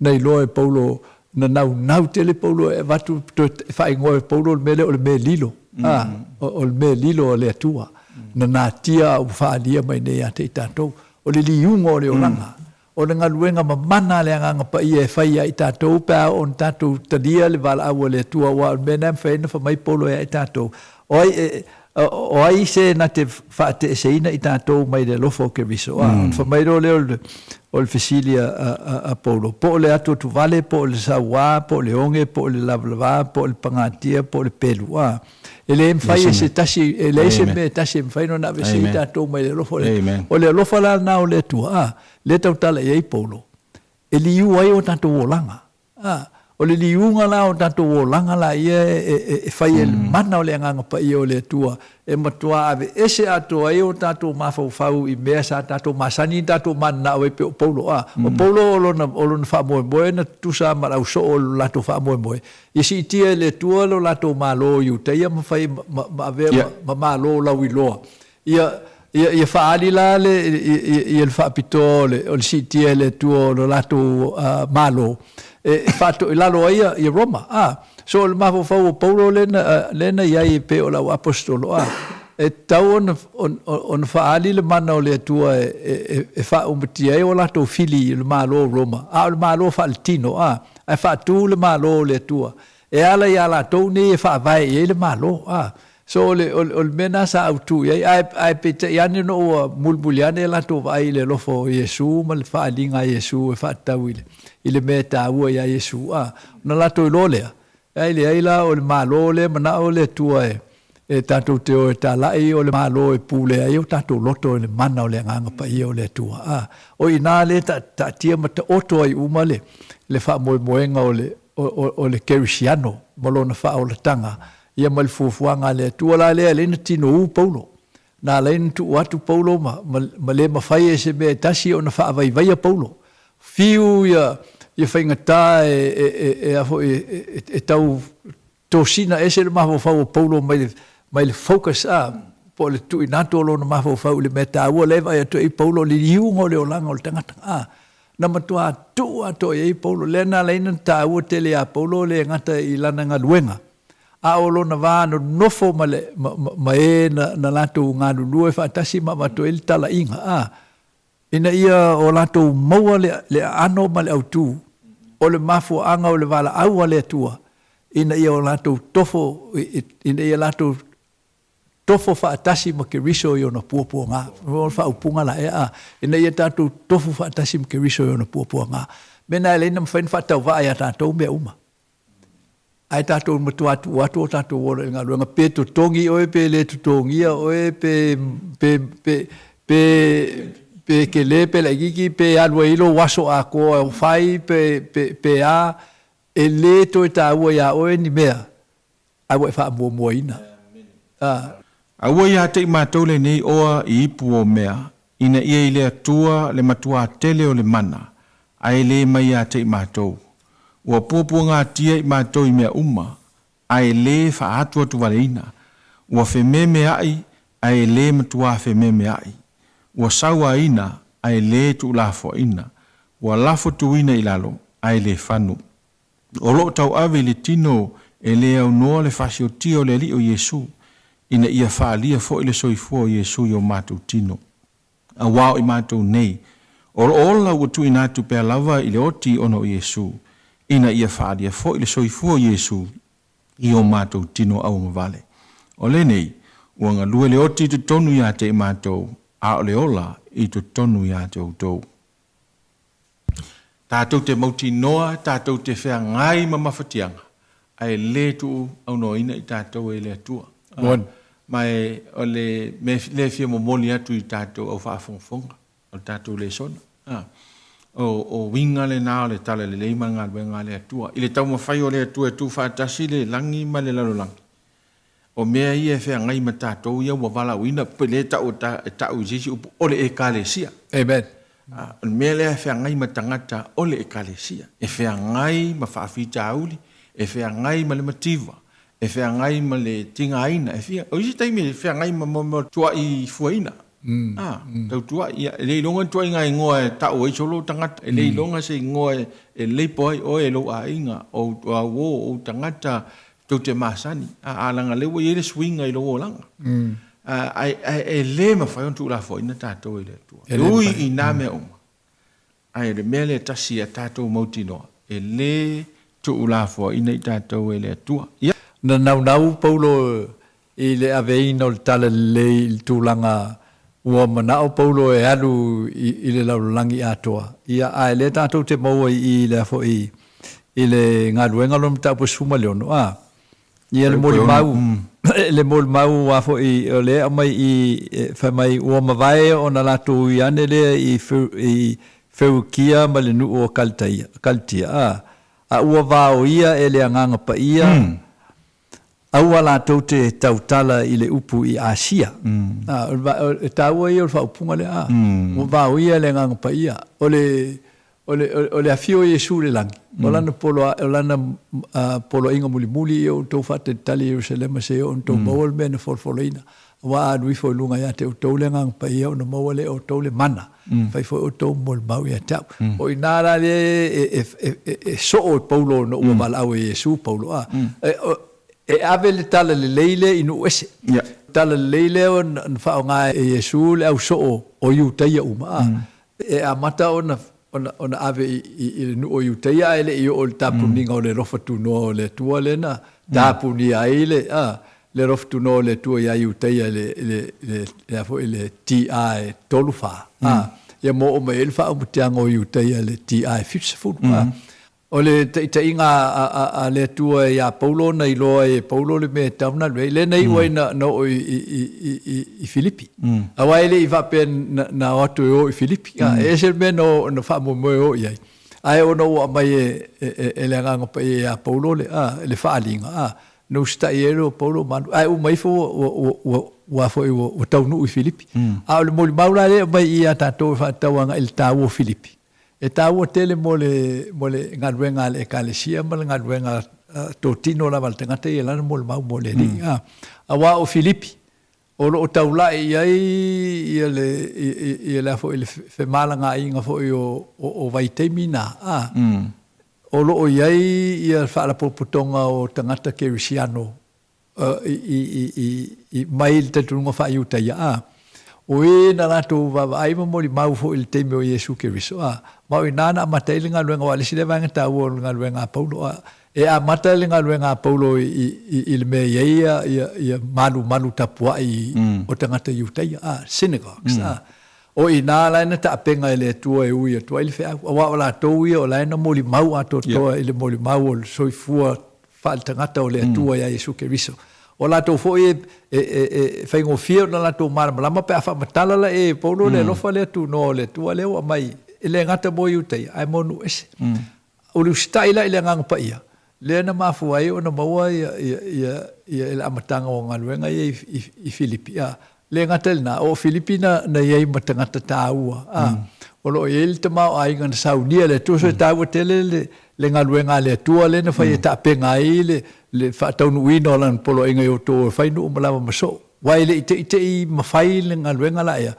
na iloa e Paulo, na naunau tele Paulo e avatu, toe faaigoa e Paulo le mea lea o le mea lilo, ā, o le mea lilo a le Atua, na natia a ua faaalia mai nei ia te i tatou. O le liuga o le olaga. O le galuega mamana a le Agaga Paia e fai ia i tatou pe a oo ina tatou talia le valaau a le Atua, aua o le mea lena e mafai ai ona fai mai Paulo ia i tatou, O ai, o ai se na te faateeseina i tatou mai le alofa o Keriso? A, ona fai mai loa lea o le fesili a Paulo, po o le atuatuvale, po o le sauā, po o le oge, po o le lavalava, po o le pagatia, po o le pelu. A, E le mafai e se tasi, e leai se mea e tasi e mafai ona aveese ai tatou mai le alofa o le Atua. O le alofa la lena o le Atua, a, lea e tautala i ai Paulo, e liu ai o tatou olaga. A, o le liuga la o tatou olaga laia e fai e le mana o le Agaga Paia o le Atua, e matua aveese atoa ai o tatou mafaufau i mea sa tatou masani na tatou mananao ai pei o Paulo. A, o Paulo o lona, o lona faamoemoe na tutusa ma le ausoo o lo latou faamoemoe, Ia siitia e le Atua lo latou malo i Iutaia ma fai ma avea ma malo lauiloa. Ia, Ia, ia faaali la le, ia le faapitoa o le, o le siitia e le Atua o lo latou Malo e faatoilalo ai ia, ia Roma. A, so o le mafaufau o Paulo lea na, lea na i ai e pei o le auaposetolo, a, e tatau ona, ona faaali le mana o le Atua e, e, e faaumatia ai o latou fili i le Malo o Roma, a o le Malo faaletino, a, ae faatu le Malo o le Atua e ala iā latou nei e faavae i ai le Malo. A, so o le, o le, o le mea lena sa autu i ai, ae, ae peitai ane ona ua mulimuli ane latou vaai i le alofa o Iesu ma le faaaliga a Iesu e faatatau i le, i le mea e taua iā Iesu, a, ona latou iloa lea, ae leai la o le Malo lea e manao le Atua e, e tatou te o e talai o le Malo e pulea ai o tatou loto i le mana o le Agaga Paia o le Atua. A, o i ina lea e taatia ma taoto ai uma le, le faamoemoega o le, o le kerisiano ma lona faaolataga, ia ma le fuafuaga a le Atua la lea e alai na tinou Paulo. Na alai na tuu atu Paulo ma, ma, ma le mafai e se mea e tasi ona faavaivaia Paulo. Fiu ia, ia faigata e, e, e, e, a foi, e, e, e tau tosina ese le mafaufau o Paulo mai le, mai le focus a, po o le tuuina atu o lona mafaufau i le mea taua lea e vaai atu ai Paulo, o le liuga o le olaga o le tagata. A, na matua tuu atoa i ai Paulo. Lea na ala ai ona taua tele iā Paulo e le gata i lana galuega, a o lona va nonofo ma le, ma, ma, ma e na, na latou galulue faatasi ma avatu ai le talaiga, a, ina ia o latou maua le, le aano ma le autū o le mafuaaga o le valaau a le Atua ina ia o latou tofo, ina ia latou tofo faatasi ma Keriso i ona puapuaga. O le faaupuga la ea, a, ina ia tatou tofu faatasi ma Keriso i ona puapuaga. Mea na e leai na mafai ona faatauvaa iā tatou mea uma. Ae tatou matua tuu atu o tatou ola i le galuega, pe totogi oe pe le totogia oe, pe, pe, pe, pe, pe kele pe laitiiti, pe alu ai lou aso atoa o fai, pe, pe, pe a, e le toe taua iā oe ni mea, ae ua e faamuamuaina. A. Aua ia te i matou lenei oa i ipu o mea, ina ia i le Atua le matuā tele o le mana, ae le mai ia te i matou. Ua puapuagatia i matou i mea uma, ae le faaatuatuvaleina. Ua fememeaʻi, ae le matuā fememeaʻi. Ua sauaina, ae le tuulafoaina. Ua lafotuina i lalo, ae le fanu. O lo o tauave i le tino e le aunoa le faasiotia o le Alii o Iesu, ina ia faaalia foi le soifua o Iesu i o matou tino. Auā o i matou nei, o lo o ola ua tuuina atu pea lava i le oti ona o Iesu, ina ia faaalia foi le soifua o Iesu i o matou tino auagavale. O lenei, ua galue le oti i totonu ia te i matou, a o le ola i totonu ia te outou. Tatou te mautinoa, tatou te feagai ma mafatiaga, ae le tuu aunoaina i tatou e le Atua. Moni. Ma e, o le mea lea e fia momoli atu i tatou au faafogafoga, o le tatou lesona. O, o uiga lena o le talalelei ma le galuega a le Atua. I le taumafai o le Atua e tuufaatasi le lagi ma le lalolagi, o mea ia e feagai ma tatou ia ua valaauina, pe le tau e tau i se isi upu, o le Ekalesia. Amen. O le mea lea e feagai ma tagata o le Ekalesia, e feagai ma faafitauli, e feagai ma le mativa, e feagai ma le tigaina, e fia, o isi taimi e feagai ma mea o tuai fuaina. A, tau tuai, ia, e le iloga ni tuaiga igoa e tau ai solo tagata, e le iloga se igoa e leipo ai oe e lou aiga, o au uo, o ou tagata, tou te masani, a, a leaga lea ua i ai le suiga i lou olaga. Ae, ae e le mafai ona tuulafoaina tatou e le Atua. E ui i nā mea uma, ae o le mea lea e tasi ia tatou mautinoa, e le tuulafoaina i tatou e le Atua. Ia. Na naunau Paulo i le aveina o le talalelei i le tulaga ua manao Paulo e alu i le lalolagi atoa, ia, ae lea tatou te maua i i le a foi i le galuega lona mataupu e 16, a, ia le molimau, le molimau a foi o lea e aumai i i, fai mai ua mavae ona latou ui ane lea i i Ferukia ma le nuu o Kalitaia, Kalitia, a, a ua vaoia e le Agaga Paia, Aua latou te tautala i le upu i Asia. O le taua ia o le faaupuga lea, a, ua vaoia e le Agaga Paia. O le, o le, o le afio o Iesu i le lagi, o lana polo, o lana poloaiga mulimuli ia outou faatalitali i Ierusalema seia oo ina outou maua le mea na folafolaina. Auā a alu ifo i luga iā te outou le Agaga Paia ona maua lea e outou le mana, e fai foi outou molimau ia te au. O i ina la lea e soo e Paulo ona ua valaau e Iesu Paulo, a, e ave le tala lelei lea i nuu ese. Tala lelei lea na faaaoga e Iesu le au soo o Iutaia uma, a, e amata ona ona ave i le nuu o Iutaia ae le i oo i le tapuniga o le alofa tunoa o le Atua lea na tapunia ai le le alofa tunoa o le Atua ia Iutaia i le le le a foi le TA e 3 4 a ia ma oo mai ai le faaumutiaga o Iutaia i le TA e 70 a. O le taitaiga a le Atua iā Paulo na iloa ai e Paulo le mea e tatau ona alu ai, lea na iu ai na oo i Filipi. Aua e le i faapea na o atu e o i Filipi, e ese le mea na faamoemoe e o i ai. Ae ona ua aumai e le Agaga Paia iā Paulo le faaaliga, na usitai ai loa o Paulo ma alu, ae uma ifo ua taunuu i Filipi. A o le molimau la lea e aumai i i ia tatou e faatatau agai i le taua o Filipi, E taua tele mo le mo le galuega a le Ekalesia ma le galuega totino lava a le tagata ia lana molimau mo le Alii. A, aua o Filipi, o lo o taulai i ai ia le ia le a foi le femalagaaiga foi o o vaitaimi na, a, o lo o i ai ia faalapotopotoga o tagata kerisiano i mai le talitonuga faa-Iutaia, a, o e na latou vaavaai ma molimau foi i le taimi o Iesu Keriso, a, ma o i ina na amata ai le galuega, aua o le isi lea vaega taua o le galuega a Paulo, a, e amata le galuega a Paulo i le mea e i ai ia malumalu tapuai o tagata Iutaia, a, synagogues, a, o i ina la na taapega e le Atua e ui atu ai le feau, aua o latou ia o la e na molimau atoatoa i le molimau o le soifua faaletagata o le Atua ia Iesu Keriso. O latou foi e faigofie ona latou malamalama pe a faamatala la e Paulo le alofa lea tunoa o le Atua lea ua aumai, e le gata mo Iutaia, ae mo nuu ese. O le usitai la i le Agaga Paia, lea na mafua ai ona maua le amataga o galuega ia i Filipi. Le gata i lena, o Filipi na na i ai ma tagata taua, a, o lo o i ai le tamaoaiga na saunia e le Atua. So e taua tele le, le galuega a le Atua lea na fai e taapega ai le, le faataunuuina o Lana poloaiga i outou e fai nuu ma lava ma soo. Aua e le i teitei mafai le galuega la ea,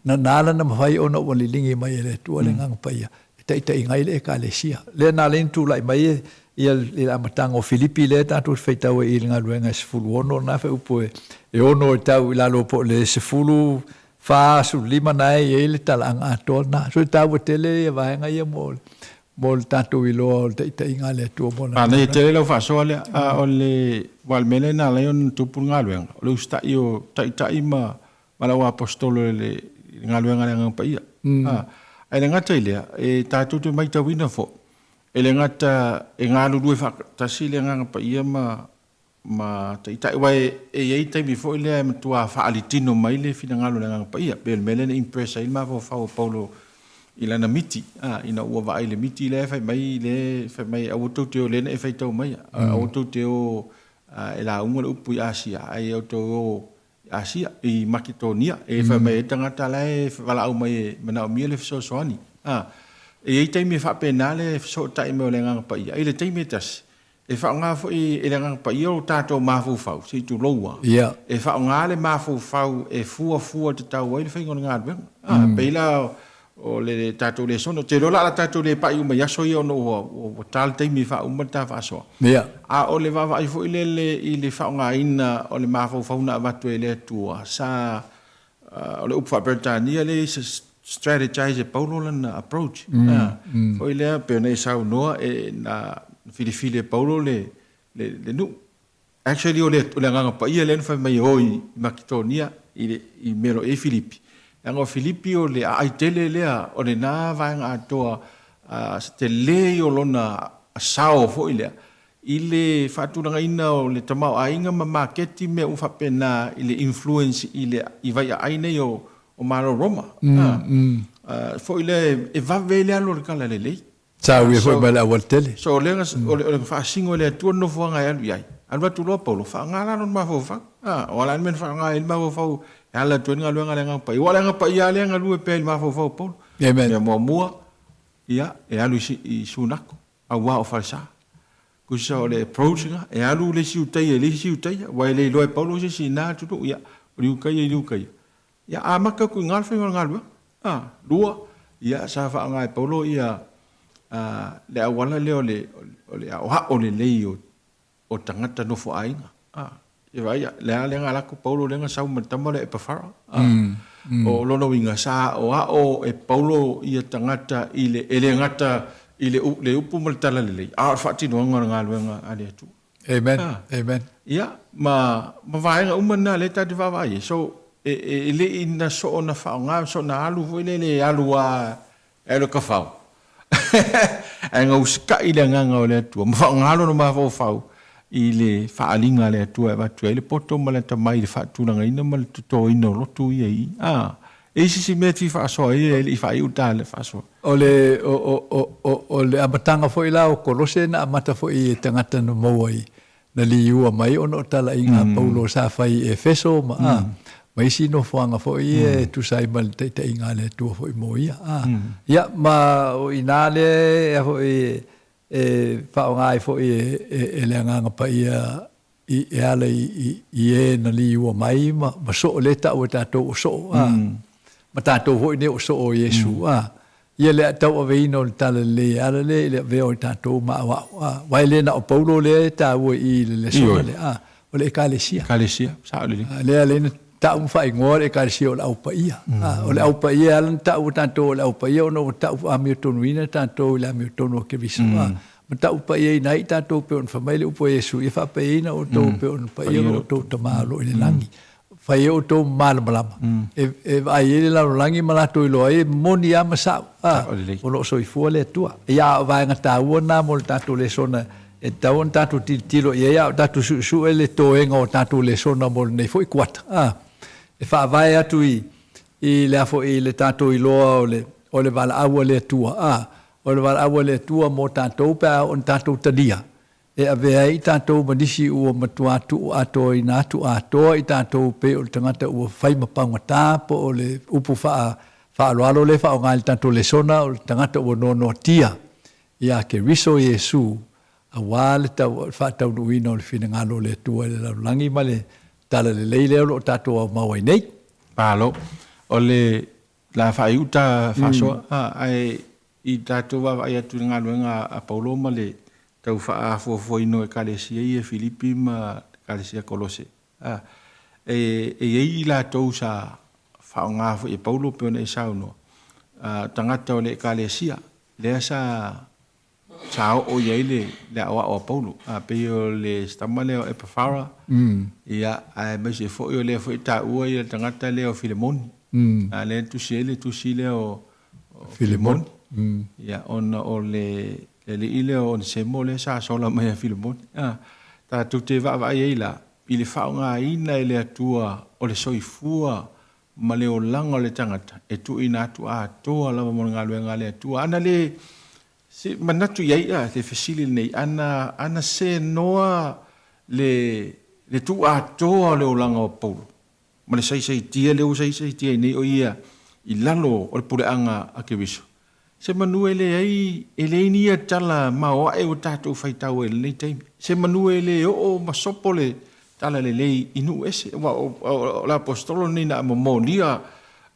na na ala ona mafai ona ua liligi mai e le Atua le Agaga Paia e taitaiga ai le Ekalesia. Lea na ala ai ona tulai mai ia le amataga o Filipi lea tatou te faitau ai i le galuega e 16 lena faaupu e 6 e tau i lalo po o le 14, 15 na e i ai le talaaga atoa lena. So e taua tele ia vaega ia mo mo le tatou iloa o le taitaiga a le Atua mo lana Manaia tele lau faasoa lea. A o le aua o le mea lea na ala ai ona tupu le galuega, o le usitai o taitai ma ma le auaposetolo i le galuega a le Agaga Paia. A, ae le gata i lea, e tatou te matauina foi, e le gata e galulue faatasi le Agaga Paia ma ma taitai, aua e i ai taimi foi lea e matua faalitino mai le finagalo o le Agaga Paia. Pei o le mea lea na impress ai le mafaufau o Paulo i lana miti, a, ina ua vaai i le miti lea fai mai le fai mai aua tou te o lea na e faitau maia, aua tou te o e lauga le upu i Asia, ae outou o Asia, i Maketonia, e fai mai ai tagata la e valaau mai e manaomia le fesoasoani. A, e i ai taimi e faapena le fesootai mai o le Agaga Paia. I le taimi e tasi, e faaaoga foi e le Agaga Paia o tatou mafaufau, se i tulou lava, e faaaoga le mafaufau e fuafua tatau ai le faiga o le galuega. A, e pei la o le tatou lesona. Ou te iloa la o le a tatou le pai uma i aso ia ona ua ta le taimi e faauma le ta faasoa. A o le vaavaai foi lele i le faaaogaina o le mafaufau na avatu e le Atua, sa, o le upu faa-Peretania lea e strategize e Paulo lana approach. Foi lea pei ona e saunoa, na filifili e Paulo le nuu. Actually o le Agaga Paia lea na fai mai e o i Maketonia i mea o lo o i ai Filipi, leaga o Filipi o le aai tele lea o lena vaega atoa, se tele ia o lona sao foi lea i le faatulagaina o le tamaoaiga ma maketi mea uma faapena i le influence i le i vaiaai nei o Malo Roma. Foi lea e vave ai le alu o le talalelei. Sa uia foi mai le aualatele. So o lea o le faasino e le Atua le nofoaga e alu i ai. Alu atu loa Paulo, faaaoga la lona mafaufau. A, o a la le mea na faaaoga ai le mafaufau e ala atu ai le galuega a le Agaga Paia. Aua o le Agaga Paia lava lea e galue pea i le mafaufau o Paulo. Amen. Mea muamua, ia, e alu i Sunako, aua o falesa. Tusa o le approach lena, e alu le isi Iutaia i le isi Iutaia, aua e le iloa e Paulo se isi i na atunuu. Ia, O le uka ia i le uka ia. Ia amata atu i ina le faiga o le galuega. A, lua, ia sa faaaoga e Paulo ia le auala lea o le o le aoao lelei o o tagata nofo aiga. A, ia vaai, le a lea na alu atu Paulo lea na sau ma le tama lea Epafara. A, o lona uiga sa aoao e Paulo ia tagata i le e le gata i le le upu ma le talalelei, a o le faatinoga o le galuega a le Atua. Amen. Amen. Ia, ma, ma vaega uma na lea tatou te vaavaai ai. So, e, e, e le i na soona faaaoga, soona alu foi lele e alu lava e alu e kafao. Ae na usitai le agaga o le Atua ma faaaoga lona mafaufau i le faaaliga a le Atua e avatu ai le poto ma le atamai i le faatulagaina ma le totoina o lotu ia i i. A, e i ai se isi mea e fia faasoa ai e le i faaiu ta le faasoa. O le, o, o, o, o, o le amataga foi la o Kolose na amata foi i tagata na maua i, na liua mai ona o talaiga a Paulo sa fai i Efeso ma, a, ma isi nofoaga foi ia e tusa ai ma le taitaiga a le Atua foi mo ia. A, ia, ma o i ina lea e, foi e faaaoga ai foi e, e, e le Agaga Paia i, e ala i, i, i e na liua mai ma, ma soo lea e taua e tatou o soo, a, ma tatou foi nei o soo o Iesu, a, ia le tauaveina o le talalelei e ala lea i le avea o i tatou ma aoao, a, aua e le na o Paulo lea e taua i i le lesona lea, a, o le Ekalesia. Ekalesia, sao lelei. A, lea lea na tau ma faaigoa le Ekalesia o le Au Paia. A, o le Au Paia e ala ona tau e tatou o le Au Paia ona ua tau amiotonuina tatou i le amiotonu o Keriso, a, ma tau paiaina ai tatou pei ona fai mai le upu a Iesu, ia faapaiaina outou pei ona paia lo outou Tama o lo o i le lagi. Fai ai outou ma malamalama, e, e vaai ai le lalolagi ma latou iloa ai e moni lava ma sao, a, o lo o soifua le Atua. Ia, a o vaega taua na mo le tatou lesona e tatau ona tatou tilotilo i ai a o tatou suesue le toega o tatou lesona mo lenei foi kuata, a, e faavae atu i, i le a foi, i le tatou iloa o le, o le valaau a le Atua, a, O le valaau a le Atua mo tatou pe a oo ina tatou talia, e avea ai i tatou ma nisi ua matua tuu atoaina atu atoa i tatou pei o le tagata ua fai ma paugata po o le upu faa faaaloalo lea e faaaoga i le tatou lesona o le tagata ua noanoatia ia Keriso Iesu aua le tau faataunuuina o le finagalo o le Atua i le lalolagi ma le Talalelei lea o lo o tatou aumau ai nei. Malo. O le La faaiu ta faasoa, ae i tatou vaavaai atu i le galuega a Paulo ma le tau faaafuafuaina o Ekalesia ia Filipi ma Ekalesia Kolose, e i ai i latou sa faaaoga foi e Paulo pei ona e saunoa, tagata o le Ekalesia lea sa sa oo i ai le le aoao a Paulo, a pei o le tama lea o Epafara, ia, aemaise foi o lea foi e taua ia le tagata lea o Filemoni, a lea e tusi ai le tusi lea o Filemoni, ia, ona o le alii lea o Onesemo lea sa sola mai ia Filemoni. A, tatou te vaavaai ai la i le faaaogaina e le Atua o le soifua ma le olaga o le tagata e tuuina atu atoa lava mo le galuega a le Atua. Ana le se manatu i ai a le fesili lenei, ana, ana senoa le, le tuu atoa o le olaga o Paulo ma le saisaitia lea ua saisaitia ai nei o ia i lalo o le puleaga a Keriso, se manu e leai, e leai ni ia tala maoae ua tatou faitau ai i lenei taimi. Se manu e le oo ma sopo le talalelei i nuu ese, aua o, o, o le aposetolo lenei na momolia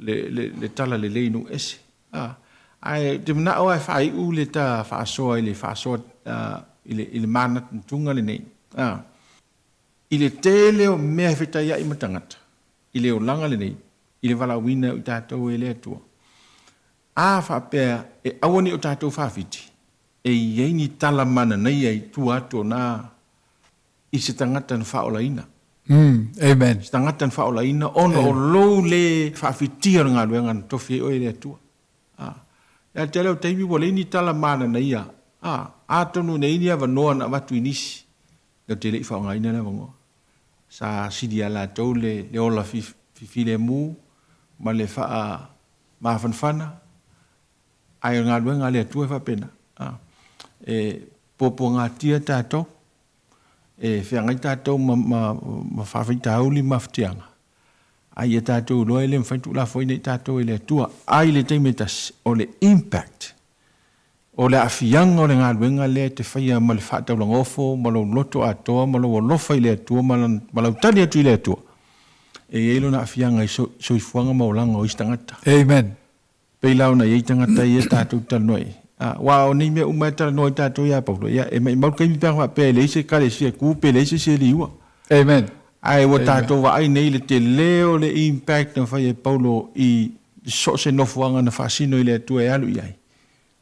le, le, le talalelei i nuu ese. A, ae ou te manao lava e faaiu le ta faasoa i le faasoa i le, i le manatunatuga lenei. A, i le tele o mea e fetaiai ma tagata i le olaga lenei, i le valaauina o i tatou e le Atua, a faapea e aua ne i o tatou faafiti, e i ai ni tala mananaia i tua atu o na i se tagata na faaolaina. Amen. Se tagata na faaolaina ona o lou le faafitia o le galuega na tofi ai oe e le Atua. A, ia te lea o taimi ua leai ni tala mananaia, a, atonu nei ni avanoa na avatu i nisi, ou te le i faaaogaina le avanoa. Sa sili ia latou le, le ola fifilemu ma le faa mafanafana, ae o le galuega a le Atua e faapena. A, e puapuagatia tatou, e feagai tatou ma, ma, ma faafitauli ma mafatiaga, a ia tatou iloa e le mafai ona tuulafoaina i tatou e le Atua. A i le taimi e tasi, o le impact, o le aafiaga o le galuega lea e te faia ma le faataulagofo ma lou loto atoa ma lou alofa i le Atua ma, ma lau tali atu i le Atua, E i ai lona aafiaga i soifuaga ma olaga o isi tagata. Amen. Pei la ona i ai tagata ia tatou te talanoa i ai. Aua o nei mea uma e talanoa ai tatou ia Paulo, ia e maimau le taimi pe ana faapea e leai se ekalesia e tu pe leai se isi e liua. Amen. Ae ua tatou vaai nei i le tele o le impact na fai e Paulo i so o se nofoaga na faasino i le Atua e alu i ai.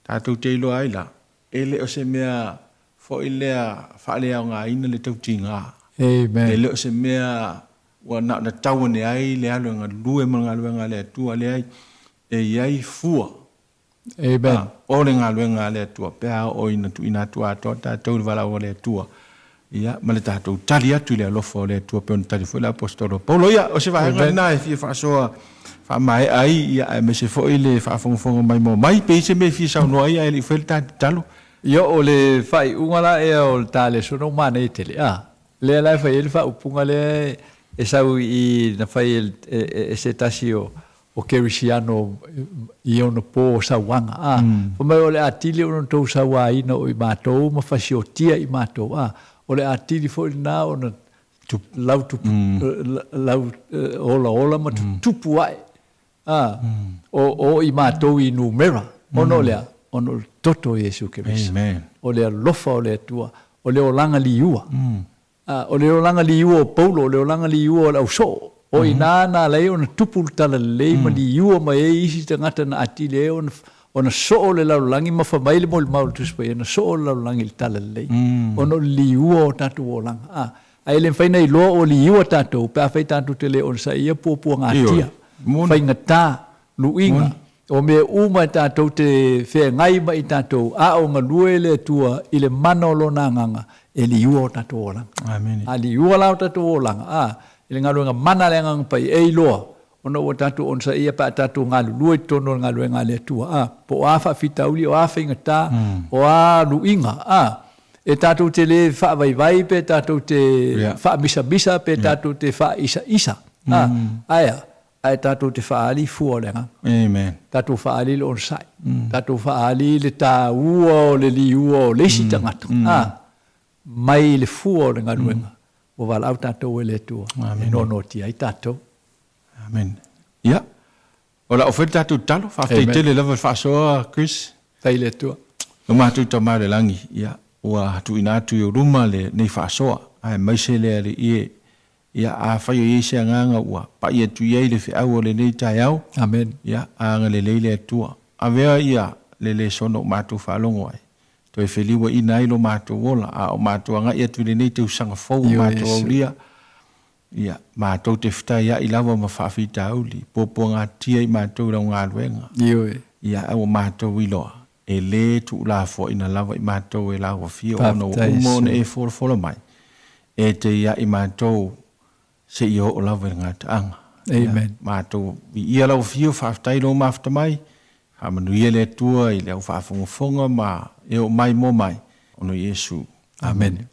Tatou te iloa ai la, e le o se mea foi lea faaleaogaina le tautiga. Amen. E le o se mea ua na ona tau ane ai le alu e galue ma le galuega a le Atua, leai, e i ai fua. Amen. O le galuega a le Atua, pe a oo ina tuuina atu atoa tatou i le valaau a le Atua, ia, ma le tatou tali atu i le alofa o le Atua, pei ona tali foi le Aposetolo o Paulo. Ia, o se vaega lena e fia faasoa faamaea ai, ia, aemaise foi le faafogafoga maimoa mai, pe i ai se mea e fia saunoa ai ae le i faia le ta tatalo. Ia, o le faaiuga la ea o le ta lesona ua manaia tele, a, lea la e fai ai le faaupuga lea e sau i i na fai e se tasi o o Kerisiano i ona po o sauaga, a, fai mai o le atili ona outou sauaina o i matou ma fasiotia i matou, a, o le atili foi lena ona lau tupu, lau olaola ma tutupu ae, a, o, o i matou i numera, ona o le a? Ona o le toto o Iesu Keriso, o le alofa o le Atua, o le olaga liua. A, o le olaga liua o Paulo, o le olaga liua o le ausoo, o i ina na ala ai ona tupu le talalelei ma liua mai ai isi tagata na atili ai ona, ona soo le lalolagi ma fai mai le molimau o le Tusi Paia, na soo le lalolagi i le talalelei, ona o le liua o tatou olaga. A, ae le mafai ona iloa ua liua tatou pe afai tatou te le onosaia puapuagatia, faigata, luiga, o mea uma e tatou te feagai ma i tatou, a o galue le Atua i le mana o Lona Agaga, e liua o tatou olaga. A liua la o tatou olaga, a, i le galuega mana a le Agaga Paia, e iloa, ona ua tatou onosaia pe a tatou galulue i totonu o le galuega a le Atua, a, po o a faafitauli, o a faigata, o a luiga, a, e tatou te le faavaivai pe tatou te faamisamisa pe tatou te faaisaisa, a, ae a? Ae tatou te faaali fua o le agaga. Amen. Tatou faaali le onosai. Tatou faaali le taua o le liua o le isi tagata. A, mai i le fua o le galuega ua valaau tatou e le Atua e noanoatia ai tatou. Amen. Ia, o le a oo foi le tatou tatalo. Faafetai tele lava i le faasoa, Chris. Faafetai i le Atua. Lo matou Tama i le Lagi, ia, ua tuuina atu i ou luma lenei faasoa, aemaise le Alii e Ia, afai o i ai se agaga ua pai atu i ai le feau o lenei taeao, Amen. ia, agalelei le Atua. Avea ia le lesona ua matou faalogo ai, toe feliuaina ai lo matou ola, a o matou agai atu i lenei tausaga fou ua matou aulia, ia, matou te fetaiai lava ma faafitauli, puapuagatia i matou i lau galuega. Ioe. Ia, a ua matou iloa, e le tuulafoaina lava i matou e lauafio ona ua uma ona e folafola mai, e te ia i matou seia oo lava i le gataaga. Amen. Ia, matou viia lau afio, faafetai lou mafuta mai, faamanuia le Atua i le au faafogafoga ma e oo mai mo mai, ona o Iesu. Amene.